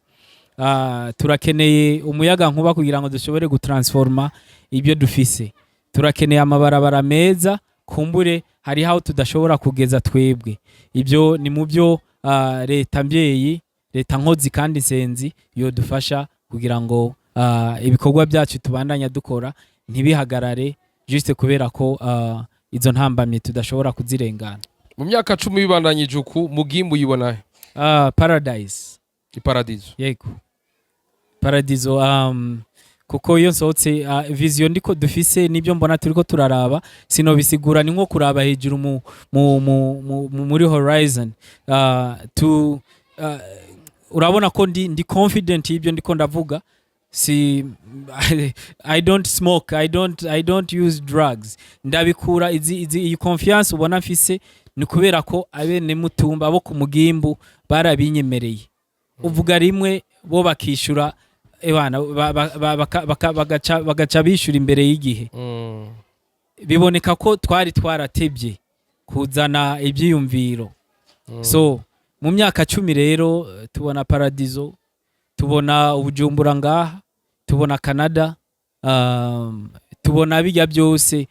Turakeneye umuyaga nkuba kugira ngo dushobore gutransforma ibyo dufise. Turakeneye amabarabara meza, kumbure hariho aho tudashobora kugeza twebwe. Ibyo ni mu byo leta mbyeyi, leta nkozi kandi nsenzi yodufasha kugira ngo ibikorwa byacu tubandanya dukora ntibihagarare juste kubera ko izo ntambamyi tudashobora kuzirengana. Mu myaka 10 bibandanyije uku, Mugimbu uyibonahe? Paradise. Iparadizo. Yego, paradizo, kuko iyo nsohotse, vision ndiko dufise nibyo mbona turiko turaraba, sinobisigura, ni nko kuraba hejuru muri horizon. Tu urabona ko ndi confident y'ibyo ndiko ndavuga. Si I don't smoke, I don't use drugs. Ndabikura izi iyi confiance ubona mfise ni kubera ko abene mutumba bo ku Mugimbu barabinyemereye. Uvuga rimwe bo bakishura, ebana bagaca bishura imbere y'igihe. Biboneka ko twari twaratebye kuzana ibyiyumviro. So mu myaka 10 rero, tubona paradizo, tubona Ubujumbura ngaha, tubona Canada, tubona bijya byose,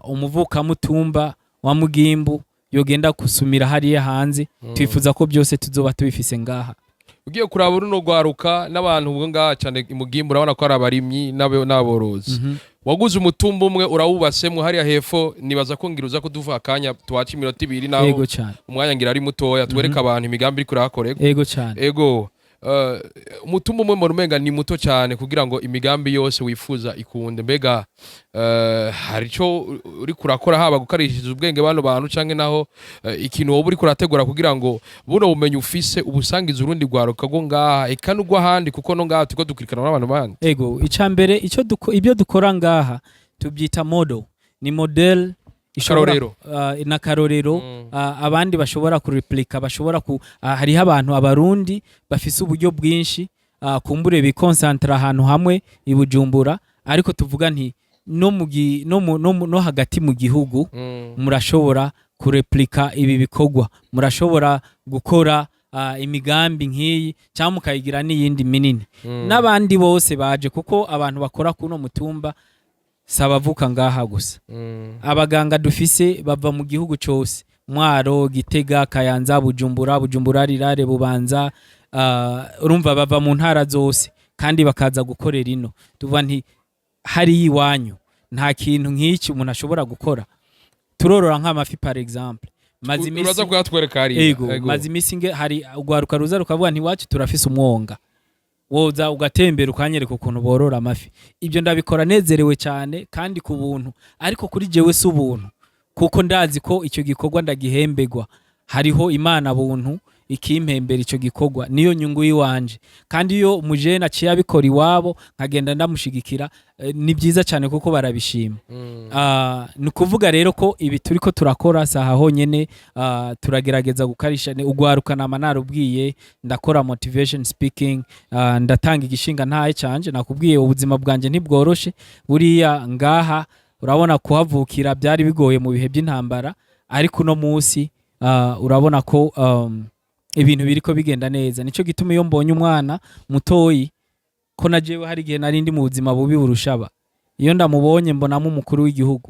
umuvukamutumba wa Mugimbu yogenda gusumira hariya hanze. Twifuza ko byose tuzoba tubifise ngaha. Ugiye kuraba runo rwaruka n'abantu ubwo ngaha cyane i Mugimbu, urabona ko ari abarimyi n'aborozi. Waguze umutumba umwe, urawubatsemwo hariya hepfo. Nibaza ko ngira uza kuduha akanya tuwaca iminota 2 naho Yego cyane. umwanya ngira ari mutoya, twereke abantu imigambi iriko irahakorerwa. Yego cyane. Ego, umutumba umwe mbona umenga ni muto cyane kugira ngo imigambi yose wifuza ikunde. Mbega hari ico uri kurakora, haba gukarishiriza ubwenge bano bantu, canke naho ikintu wowe uri kurategura kugira ngo buno bumenyi ufise ubusangize urundi rwaruka rwo ngaha, eka n'urw'ahandi, kuko no ngaha turiko dukurikirana n'abantu bandi? Ego, icya mbere ibyo dukora ngaha tubyita model, ni model ishobora Akarorero. N'akarorero. Abandi bashobora kureplika, bashobora ku hariho abantu, Abarundi bafise uburyo bwinshi, kumbure bikonsantra ahantu hamwe i Bujumbura, ariko tuvuga nti no mu gi- no mu- no mu- no hagati mu gihugu murashobora kureplika ibi bikorwa, murashobora gukora imigambi nk'iyi cyangwa mukayigira n'iyindi minini. N'abandi bose baje, kuko abantu bakora kuno mutumba si abavuka ngaha gusa. Abaganga dufise bava mu gihugu cyose: Mwaro, Gitega, Kayanza, Bujumbura, Bujumbura Rirare, Bubanza. Urumva bava mu ntara zose kandi bakaza gukorera ino. Tuvuga nti hariya iwanyu nta kintu nk'iki umuntu ashobora gukora? Turorora nk'amafi par exemple. Maze iminsi Uraza kuyatwereka hariya. Ego, maze iminsi nge hari ugwaruka ruza rukavuga nti iwacu turafise umwonga, woza ugatembera ukanyereka ukuntu borora amafi. Ibyo ndabikora nezerewe cyane kandi ku buntu, ariko kuri jewe si ubuntu, kuko ndazi ko icyo gikorwa ndagihembegwa. Hariho Imana buntu Ikimpembera ico gikorwa niyo nyungu yiwanje. Kandi iyo umujene aciye abikora iwabo, nkagenda ndamushigikira, ni byiza cyane kuko barabishima. Ni ukuvuga rero ko ibi turiko turakora saha honyene. Turagerageza gukarisha ugwaruka. Nama narubwiye, ndakora motivation speaking, ndatanga igishinga ntaye canje. Nakubwiye, ubuzima bwanje ntibworoshe. Buriya ngaha urabona kuhavukira byari bigoye mu bihe by'intambara, ariko uno munsi urabona ko ibintu biriko bigenda neza. Nico gituma iyo mbonye umwana mutoyi, ko na jewe hari igihe nari ndi mu buzima bubi burushaba, iyo ndamubonye mbonamo umukuru w'igihugu,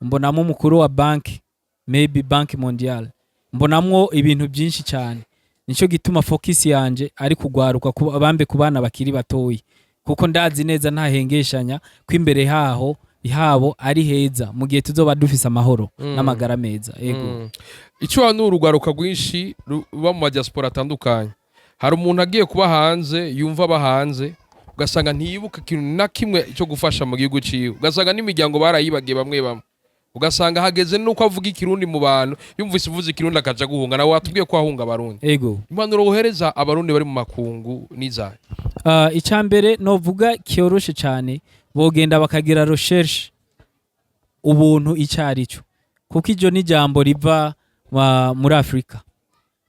mbonamo umukuru wa banki, maybe Banque Mondiale, mbonamwo ibintu byinshi cyane. Nico gituma focus yanje ari kugwaruka, bambe ku bana bakiri batoyi, kuko ndazi neza ntahengeshanya ko imbere haho habo ari heza mu gihe tuzoba dufise amahoro n'amagara meza. Ego. Icyo ni urugwaruka rwinshi ruba mu madiaspora atandukanye. Hari umuntu agiye kuba hanze, yumva aba hanze, ugasanga ntiyibuka ikintu na kimwe cyo gufasha mu gihugu ciwe, ugasanga n'imiryango barayibagiye bamwe bamwe, ugasanga hageze nuko avuga Ikirundi mu bantu, yumvise uvuze Ikirundi akaja guhunga. Nawe watubwiye ko ahunga Abarundi. Ego. Impanuro wohereza Abarundi bari mu makungu n'izahe? Icya mbere novuga cyoroshe cyane, bogenda bakagira recherche ubuntu icyo ari cyo, kuko iryo ni ijambo riva muri Afurika.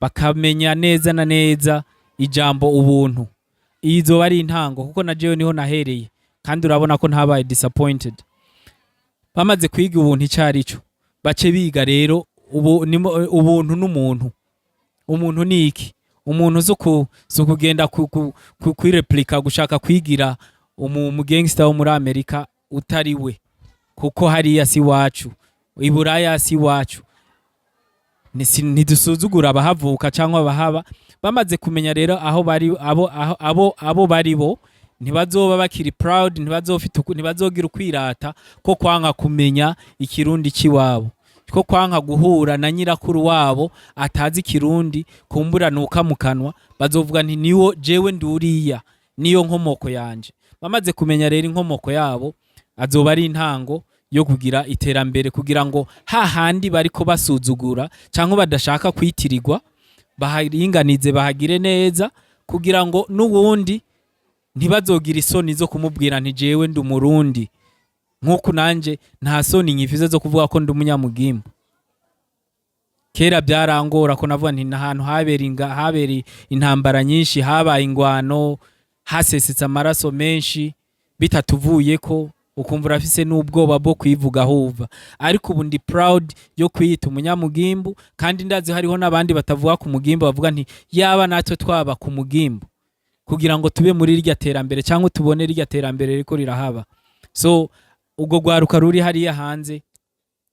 Bakamenya neza na neza ijambo ubuntu, iyi izoba ari intango, kuko na jewe niho nahereye, kandi urabona ko ntabaye disappointed. Bamaze kwiga ubuntu icyo ari cyo, bace biga rero ubu, ubuntu n'umuntu. Umuntu ni iki? Umuntu si ukugenda kwireplika, gushaka kwigira umugangster wo muri Amerika utari we, kuko hariya si iwacu, i Buraya si iwacu. Ntidusuzugura abahavuka cyangwa abahaba. Bamaze kumenya rero aho bari, abo bari bo, ntibazoba bakiri proud, ntibazogira ukwirata ko kwanka kumenya Ikirundi cy'iwabo, ko kwanka guhura na nyirakuru wabo atazi Ikirundi, kumbura nuka mu kanwa. Bazovuga nti: "Niwo jewe, nduriya, niyo nkomoko yanje." Bamaze kumenya rero inkomoko yabo, azoba ari intango yo kugira iterambere, kugira ngo hahandi bariko basuzugura cyangwa badashaka kwitirirwa baharinganize, bahagire neza, kugira ngo n'uwundi ntibazogira isoni zo kumubwira nti: "Jewe ndi Umurundi." Nk'uku nanje nta soni nkifize zo kuvuga ko ndi Umunyamugimba. Kera byarangora ko navuga nti n'ahantu habera intambara nyinshi, habaye ingwano, hasesetse amaraso menshi bitatuvuyeko, ukumva urafise n'ubwoba bwo kwivuga aho uva. Ariko ubu ndi proud yo kwiyita Umunyamugimbu, kandi ndazi hariho n'abandi batavuga ku Mugimbu, bavuga nti: "Yaba natwe twaba ku Mugimbu kugira ngo tube muri rirya terambere cyangwa tubone rirya terambere riko rirahaba." So ubwo rwaruka ruri hariya hanze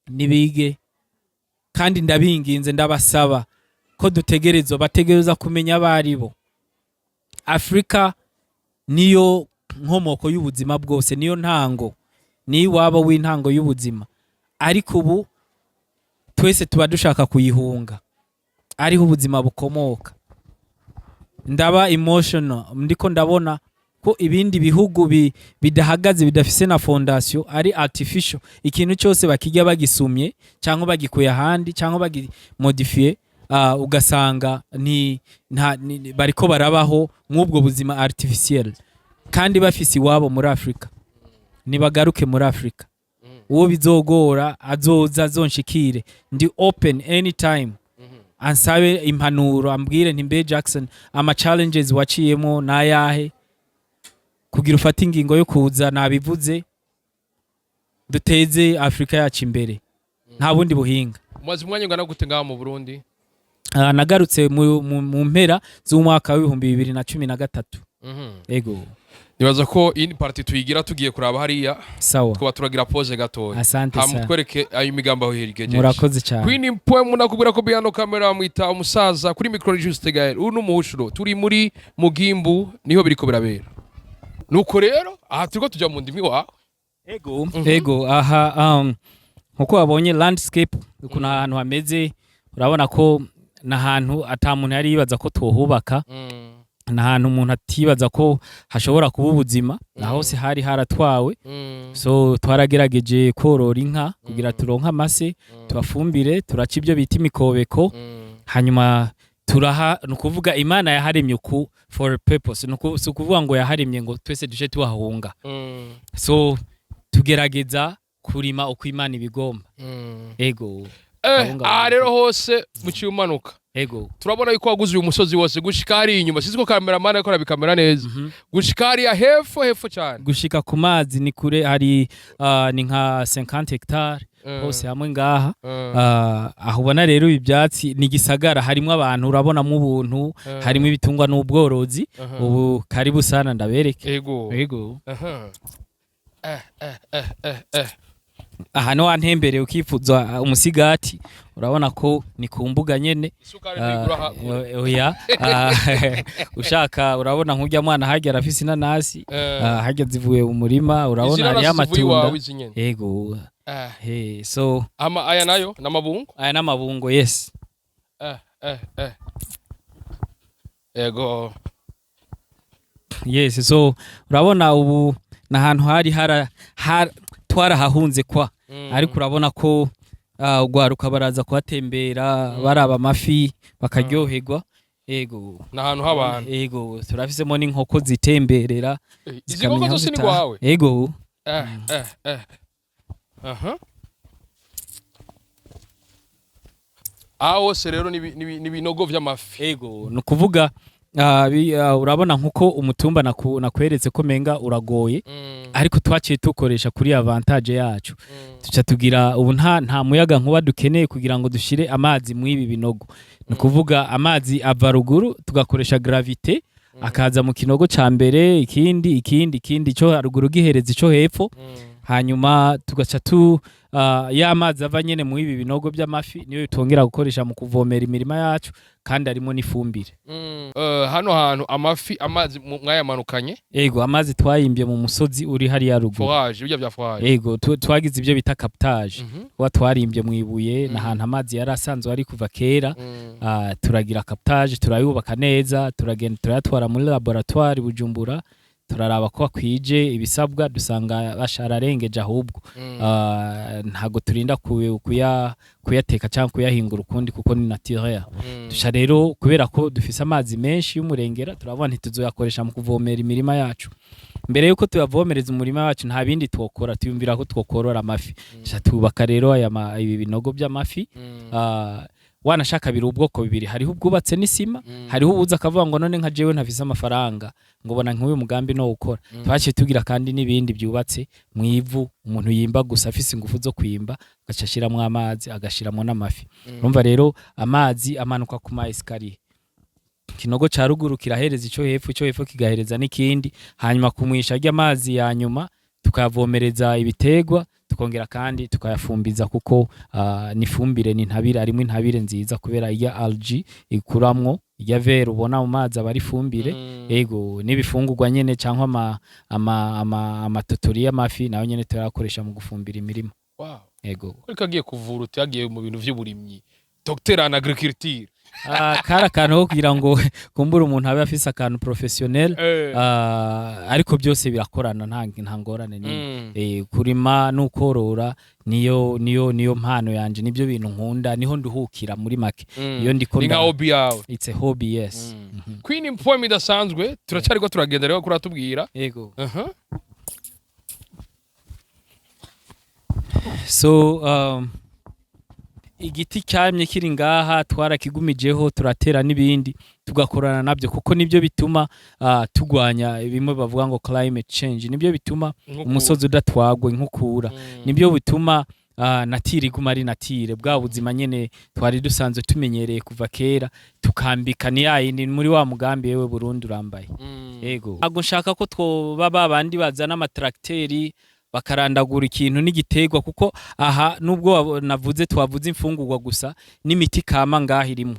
nibige, kandi ndabinginze, ndabasaba ko dutegerezwa, bategereza kumenya abo ari bo. Afurika niyo nkomoko y'ubuzima bwose, niyo ntango, niyo iwabo w'intango y'ubuzima. Ariko ubu twese tuba dushaka kuyihunga, ariho ubuzima bukomoka. Ndaba emotional ndiko ndabona ko ibindi bihugu bidahagaze, bidafise na fondation, ari artificial, ikintu cyose bakijya bagisumye cyangwa bagikuye ahandi cyangwa bagimodifiye, ugasanga ni, nta, ni, bariko barabaho mw'ubwo buzima artificiel kandi bafise iwabo muri Afrika. Nibagaruke muri Afrika. Uwo bizogora azoza azonshikire, ndi open anytime, ansabe impanuro, ambwire nti: "Mbe Jackson, ama challenges waciyemo nayahe kugira ufate ingingo yo kuza?" Nabivuze, duteze Afrika yacu imbere, nta bundi buhinga. Umaze umwanya ungana gute ngaha mu Burundi? Nagarutse mu mpera z'umwaka w'2013. Ego. Nibaza ko iyi partie tuyigira tugiye kuraba hariya. Sawa. Twaba turagira pause gatoya. Asante hama sana. Twereke ayo migambo aho hirgejeje. Murakoze cyane. Queen Poem, nakubwira ko behind camera bamwita umusaza, kuri micro Juste Gaël, uyu ni umuhushuro. Turi muri Mugimbu, niho biriko birabera. Nuko rero aha turiko tuja mu ndimi wawe. Ego, ego. Aha nkuko wabonye landscape, ukuntu ahantu hameze, urabona ko n'ahantu ata muntu yari yibaza ko twohubaka, n'ahantu umuntu atibaza ko hashobora kuba ubuzima, na hose hari haratwawe. So twaragerageje korora inka kugira turonke amase, tubafumbire, turaca ibyo bita imikobeko, hanyuma Turaha, ni ukuvuga Imana yaharemye uku for a purpose. Si ukuvuga ngo yaharemye ngo twese duce tuhahunga. So tugerageza kurima uko Imana ibigomba. Ego. Abungabunga. Aha rero hose muciye umanuka. Ego. Turabona yuko waguze uyu musozi wose gushika hariya inyuma. Sinzi ko cameraman ariko arabikamera neza, gushika hariya hepfo hepfo cyane. Gushika ku mazi ni kure, hari ni nka 50 hectare hose hamwe ngaha. Aho ubona rero ibi byatsi ni gisagara, harimo abantu, urabonamo ubuntu, harimo ibitungwa n'ubworozi. Ubu karibu sana ndabereke. Ego. Ego. Aha. Eh eh eh eh eh. Aha ni wantembereye ukifuza umusigati, urabona ko ni ku mbuga nyene. Isukari ntiyigura Oya. Ushaka urabona nk'urya mwana harya arafise inanasi. Harya zivuye mu murima, urabona Izi hariyo nanasi zivuye iwawe amatunda. izi nyene? Ego. Hey, so Ama aya nayo n'amabungo? Aya n'amabungo, yes. Eh eh eh. Ego. Yes, so urabona ubu ni ahantu hari twarahahunze kwa, ariko urabona ko ugwaruka baraza kuhatembera, baraba amafi, bakaryoherwa, ego. Ni ahantu h'abantu. Ego, turafisemo n'inkoko zitemberera. Izi Zikamenya nkoko aho zose ni zitaha. gwawe? Ego. Eh eh eh. Aha. Aho hose rero ni ibinogo vy'amafi. Ego, ni ukuvuga urabona nkuko umutumba nakweretse ko menga uragoye, ariko twaciye tukoresha kuri avantage yacu, tuca tugira ubu nta muyaga nkuba dukeneye kugira ngo dushire amazi mu ibi binogo. Ni ukuvuga amazi ava ruguru, tugakoresha gravité, akaza mu kinogo ca mbere, ikindi, ikindi, ikindi, ico haruguru gihereza ico hepfo. Hanyuma tugaca tu ya mazi ava nyene mu ibi binogo by'amafi niyo twongera gukoresha mu kuvomera imirima yacu, kandi harimo n'ifumbire. Hano hantu amafi, amazi mwayamanukanye? Ego, amazi twayimbye mu musozi uri hariya ruguru. Forage, ibyo bya forage? Ego, twagize ibyo bita captage, kuba twarimbye mu ibuye, n'ahantu amazi yari asanzwe ari kuva kera. Turagira captage, turayubaka neza, turagenda turayatwara muri laboratoire Bujumbura, turaraba ko akwije ibisabwa, dusanga bashararengeje ahubwo. Ntago turinda kuyateka cyangwa kuyahingura ukundi kuko ni naturel. Duca rero, kubera ko dufise amazi menshi y'umurengera, turabona ntituzoyakoresha mu kuvomera imirima yacu. Mbere yuko tuyavomereza umurima wacu, nta bindi twokora, tuyumvira ko twokorora amafi. Duca tubaka rero ibi binogo by'amafi. Wanashaka biri ubwoko bibiri: hariho ubwubatse n'isima, hariho ubuza akavuga ngo none nka jewe ntafise amafaranga, ngo bona nk'uyu mugambi no ukora. Twaciye tugira kandi n'ibindi byubatse mu ivu, umuntu yimba gusa afise ingufu zo kwimba, agaca ashiramwo amazi, agashiramwo n'amafi. Urumva rero amazi amanuka ku ma escalier, ikinogo ca ruguru kirahereza ico hepfo, ico hepfo kigahereza n'ikindi, hanyuma kumwisha ry'amazi ya nyuma tukayavomereza ibiterwa, tukongera kandi tukayafumbiza kuko n'ifumbire ni intabire, harimo intabire nziza kubera irya algae ikuramwo, irya vert ubona mu mazi aba ari ifumbire. Ego, n'ibifungurwa nyene cyangwa amatotori y'amafi nayo nyene turayakoresha mu gufumbira imirima. Ego. Ariko agiye kuvura uti yagiye mu bintu vy'uburimyi, docteur en agriculture. Kari akantu ko kugira ngo kumbura umuntu abe afise akantu professionnel. Ariko byose birakorana, nta ngorane n'imwe. Kurima n'ukorora niyo mpano yanje, nibyo bintu nkunda, niho nduhukira muri make. Iyo ndiko Ni nka hobby yawe. It's a hobby, yes. Queen poem idasanzwe, turacyariko turagenda rero kuratubwira. Yego. Aha. So igiti cyamye kiri ngaha twarakigumijeho, turatera n'ibindi, tugakorana nabyo kuko nibyo bituma tugwanya bimwe bavuga ngo climate change, nibyo bituma Inkukura. umusozi udatwagwa, inkukura. Nibyo bituma nature iguma ari nature, bwa buzima nyene twari dusanzwe tumenyereye kuva kera, tukambika ni yayindi muri wa mugambi yewe Burundi urambaye. Yego, ntabwo nshaka ko twoba babandi bazana amatracteri bakarandagura ikintu n'igiterwa, kuko aha nubwo navuze twavuze imfungurwa gusa, n'imiti kama ngaha irimo.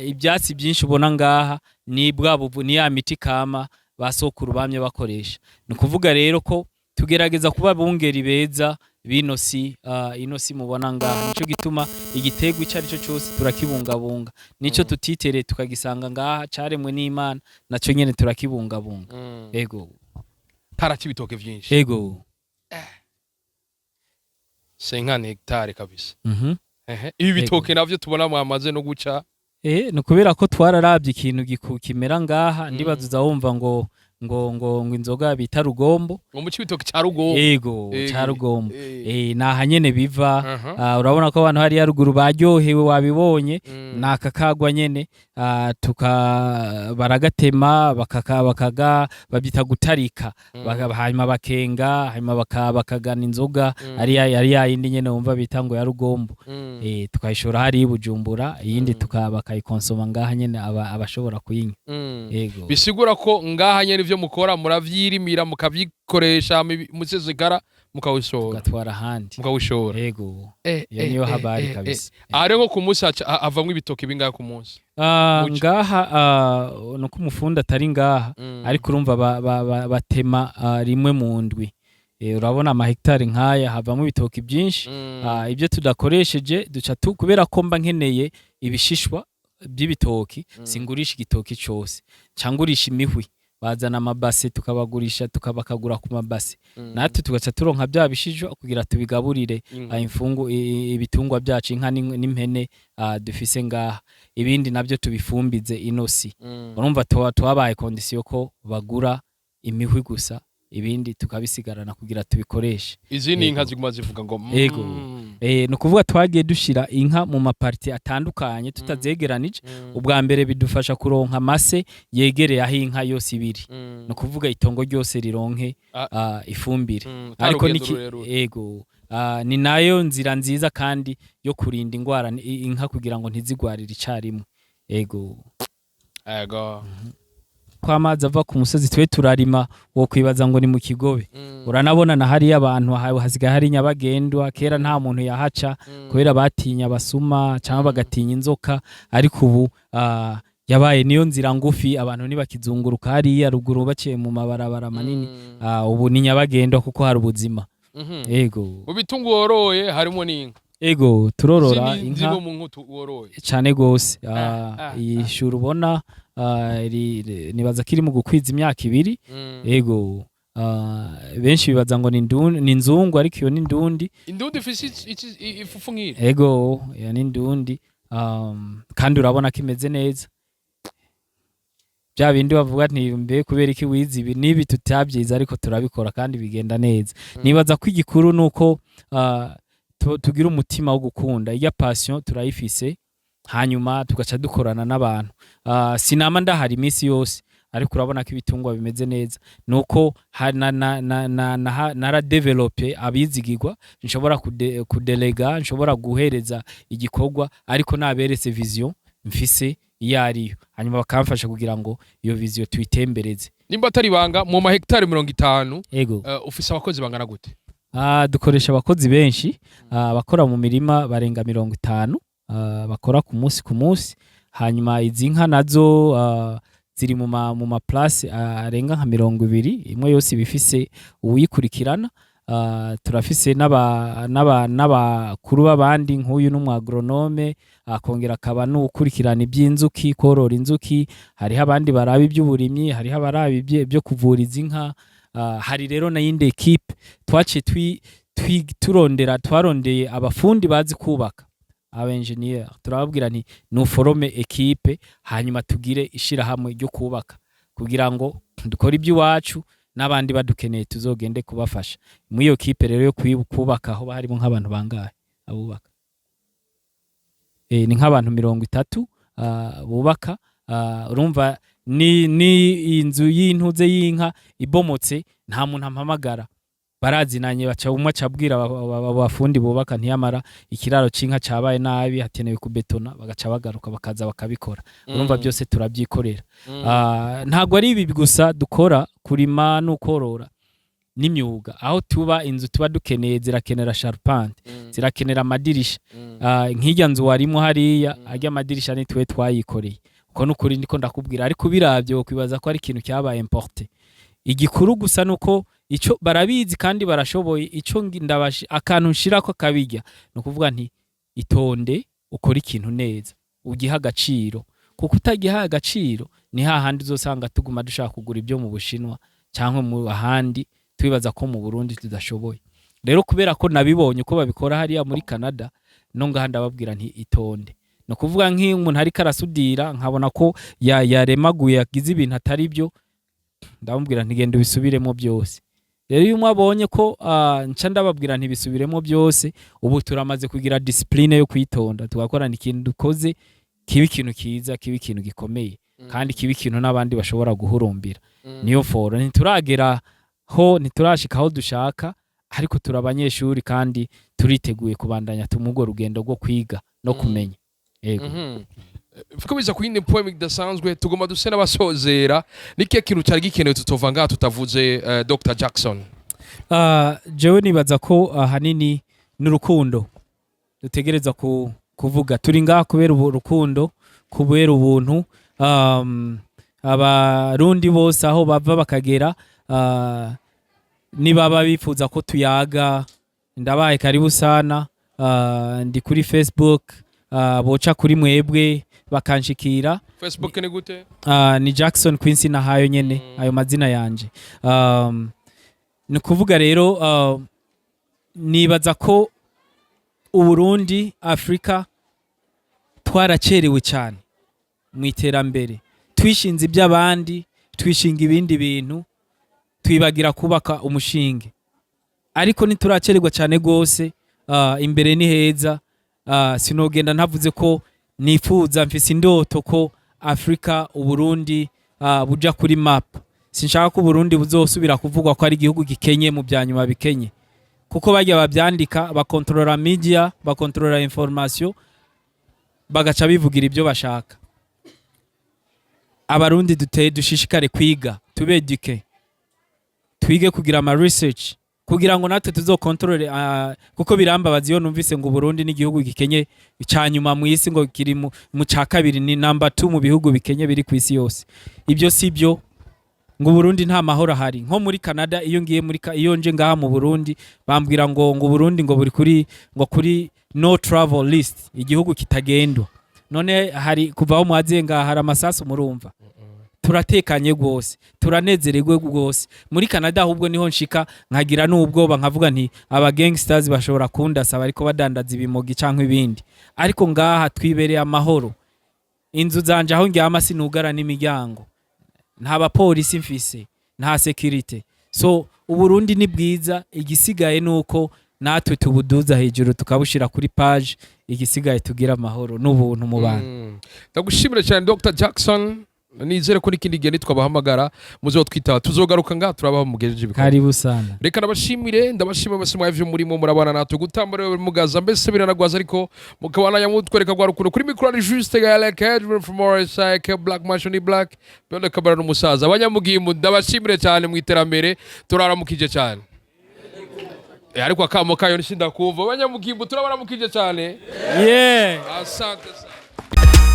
Ibyatsi byinshi ubona ngaha ni bwa buvu, ni ya miti kama basokuru bamye bakoresha. Ni ukuvuga rero ko tugerageza kuba bungeri beza bino si ino si mubona ngaha. Nico gituma igiterwa ico ari cyo cyose turakibungabunga, nico tutitereye tukagisanga ngaha caremwe n'Imana, naco nyene turakibungabunga. Ego. Tara c'ibitoke vyinshi. Ego. 50 hectare kabisa. Ehe, ibi bitoke navyo tubona mwamaze no guca. Ni ukubera ko twararavye ikintu kimera ngaha. Ndibaza uza wumva ngo inzoga bita rugombo. Ngo mu Cibitoke ca Rugombo. Ego, ca Rugombo. Naha nyene biva. Urabona ko abantu hariya ruguru baryohewe, wabibonye. Naka kagwa nyene, tuka baragatema, bakaga babyita gutarika. Hanyuma bakenga, hanyuma bakagana inzoga. Ari ya yindi nyene wumva bita ngo ya rugombo. Tukayishora hariya i Bujumbura, iyindi bakayikonsoma ngaha nyene, abashobora kuyinywa. Ego. Bisigura ko ngaha nyene ivyo mukora muravyirimira, mukavyikoresha, musesekara mukawushora. Tugatwara ahandi. Mukawushora. Ego. Iyo niyo habari kabisa. Aha rero nko ku munsi havamwo ibitoki bingahe ku munsi? Muco. Ngaha nuko umufundi atari ngaha, ariko urumva batema rimwe mu ndwi. Urabona amahegitari nk'aya havamo ibitoki byinshi. Ibyo tudakoresheje duca tu, kubera ko mba nkeneye ibishishwa by'ibitoki, singurisha igitoki cose, nca ngurisha imihwi. Bazana amabase, tukabagurisha, tukabakagura ku mabase, natwe tugaca turonka bya bishishwa kugira tubigaburire Inka. Imfungu ibitungwa byacu, inka n'impene dufise ngaha. Ibindi nabyo tubifumbize inosi. Urumva tubabaye condition ko bagura imihwi gusa, ibindi tukabisigarana kugira tubikoreshe. Izi ni inka Ego. ziguma zivuga ngo Ego. Ni ukuvuga twagiye dushira inka mu ma parties atandukanye tutazegeranije. Ubwa mbere bidufasha kuronka amase yegereye aho inka yose ibiri. Ni ukuvuga itongo ryose rironke ifumbire. Ariko atarugendo rurerure. Ego, ni nayo nzira nziza kandi yo kurinda ingwara inka kugira ngo ntizigwarire icarimwe. Ego. Ego. Ko amazi ava ku musozi, twe turarima wo kwibaza ngo ni mu kigobe. Uranabona na hariya abantu hasigaye hari nyabagendwa. Kera nta muntu yahaca kubera batinya abasuma cyangwa bagatinya inzoka, ariko ubu yabaye niyo nzira ngufi. Abantu ntibakizunguruka hariya ruguru baciye mu mabarabara manini. Ubu ni nyabagendwa kuko hari ubuzima. Ego. Mu bitungo woroye harimo n'inka? Ego, turorora Izi ni inka. zimwe mu nkutu woroye? Cyane gose. Iyi shuri ubona, nibaza ko iri mu gukwiza imyaka 2. Ego, benshi bibaza ngo ni nzungu, ariko iyo ni ndundi. Indundi ifise ifufu nk'iri? Ego, iyo ni ndundi. Kandi urabona ko imeze neza. Bya bindi bavuga nti mbe kubera iki wize ibi n'ibi tutabyize, ariko turabikora kandi bigenda neza. Nibaza ko igikuru ni uko tugira umutima wo gukunda iya passion, turayifise, hanyuma tugaca dukorana n'abantu. Sinama ndahari iminsi yose, ariko urabona ko ibitungwa bimeze neza. Nuko nara développé abizigirwa, nshobora kudelega, nshobora guhereza igikorwa, ariko naberetse vision mfise iyo ariyo, hanyuma bakamfasha kugira ngo iyo vision tuyitembereze. Nimba atari ibanga, mu mahegitari 50, Ego. Ufise abakozi bangana gute? Dukoresha abakozi benshi. Abakora mu mirima barenga 50, bakora ku munsi ku munsi. Hanyuma izi nka nazo ziri mu ma place arenga nka 20, imwe yose iba ifise uwuyikurikirana. Turafise n'abakuru b'abandi, nk'uyu n'umu agronome, akongera akaba n'uwukurikirana iby'inzuki, korora inzuki. Hariho abandi baraba iby'uburimyi, hariho abaraba ibyo kuvura izi nka. Hari rero n'iyindi équipe twaciye turondera. Twarondeye abafundi bazi kubaka, aba engineer, turababwira nti nuforome équipe, hanyuma tugire ishirahamwe ryo kubaka kugira ngo dukore iby'iwacu, n'abandi badukeneye tuzogende kubafasha. Muri iyo équipe rero yo kubaka aho harimo nk'abantu bangahe abubaka? Ni nk'abantu 30 bubaka. Urumva ni inzu y'intuze y'inka ibomotse, nta muntu ampamagara, barazinanye, baca umwe acabwira abafundi bubaka ntiyamara ikiraro c'inka cabaye nabi, hatenewe kubetona, bagaca bagaruka bakaza bakabikora. Urumva byose turabyikorera. Ntabwo ari ibi gusa dukora, kurima n'ukorora n'imyuga. Aho tuba, inzu tuba dukeneye zirakenera charpente, zirakenera amadirisha. Nk'irya nzu warimo hariya, arya amadirisha ni twe twayikoreye. Uko nukuri ndiko ndakubwira, ariko ubiravye wokwibaza ko ari ikintu cyabaye importé. Igikuru gusa nuko ico barabizi kandi barashoboye. Ico ndabashi akantu nshirako akabirya, ni ukuvuga nti itonde, ukore ikintu neza, ugihe agaciro, kuko utagihaye agaciro ni hahandi uzosanga tuguma dushaka kugura ibyo mu Bushinwa cyangwa mu ahandi, twibaza ko mu Burundi tudashoboye. Rero kubera ko nabibonye uko babikora hariya muri Canada, no ngaha ndababwira nti itonde. Ni ukuvuga nk'iyo umuntu ariko arasudira, nkabona ko yaremaguye, yagize ibintu atari byo, ndamubwira nti: "Genda ubisubiremo byose." Rero iyo umwe abonye ko nca ndababwira ntibisubiremo byose. Ubu turamaze kugira discipline yo kwitonda, tugakorana ikintu dukoze kiba ikintu kiza, kiba ikintu gikomeye, kandi kiba ikintu n'abandi bashobora guhurumbira. Niyo foro ntituragera ho, ntiturashika aho dushaka, ariko turi abanyeshuri kandi turiteguye kubandanya tumugwo rugendo rwo kwiga no kumenya. Yego. Tukomeza ku yindi poem idasanzwe, tugomba duse n'abasozera. Ni kihe kintu cyari gikenewe tutova ngaha tutavuze, Dr Jackson? Jewe nibaza ko ahanini n'urukundo dutegereza kuvuga. Turi ngaha kubera urukundo, kubera ubuntu. Abarundi bose aho bava bakagera, nibaba bifuza ko tuyaga, ndabaye karibu sana. Ndi kuri Facebook, boca kuri mwebwe bakanshikira. Facebook ni gute? Ni Jackson Quincy Nahayo nyene, ayo mazina yanje. Ni kuvuga rero, nibaza ko Uburundi, Afrika, twaracerewe cyane mu iterambere. Twishinze iby'abandi, twishinga ibindi bintu, twibagira kubaka umushinge, ariko ntituracererwa cyane rwose. Imbere ni heza. Sinogenda ntavuze ko nifuza, mfise indoto ko Afrika, Uburundi buja kuri map. Sinshaka ko Uburundi buzosubira kuvugwa ko ari igihugu gikenye mu bya nyuma bikenye, kuko bajya babyandika, bakontorora media, bakontorora information, bagaca bivugira ibyo bashaka. Abarundi duteye dushishikare kwiga, tubeduke, twige kugira ama research kugira ngo natwe tuzokontorore, kuko birambabaza iyo numvise ngo Burundi n'igihugu gikenye ca nyuma mu isi, ngo kiri mu ca kabiri, ni number 2 mu bihugu bikenye biri ku isi yose. Ibyo si byo. Ngo Burundi nta mahoro ahari. Nko muri Canada, iyo ngiye muri iyo nje ngaha mu Burundi, bambwira ngo Burundi ngo buri kuri ngo kuri no travel list, igihugu kitagendwa. None hari kuva aho mwaziye ngaha hari amasasu? Murumva turatekanye rwose, turanezerewe rwose. Muri Canada ahubwo niho nshika nkagira n'ubwoba, nkavuga nti aba gangsters bashobora kundasa bariko badandaza ibimogi canke ibindi, ariko ngaha twibereye amahoro. Inzu zanje aho ndyama sinugara n'imiryango, nta bapolisi mfise, nta sécurité. So Uburundi ni bwiza, igisigaye nuko natwe tubuduza hejuru, tukabushira kuri page. Igisigaye tugira amahoro n'ubuntu mu bantu. Ndagushimira cyane, Dr Jackson. Nizere ko n'ikindi gihe nitwabahamagara muzotwitaba, tuzogaruka ngaha turabaho mugejeje ibikorwa. Karibu sana. Reka ndabashimire, ndabashimire bose mwavyo murimo murabana natwe gutamba rero mugaza, mbese biranagwaza, ariko mukabana mutwereka rwa rukundo. Kuri micro ni Juste Gaël Kedrin from RSI Black Mansion Black Beyond Kabara n'umusaza abanyamugimbu. Ndabashimire cyane mu iterambere, turaramukije cyane. Ariko akamo kayo nishinda kumva. Abanyamugimbu, turabaramukije cyane. Yeah. Asante sana.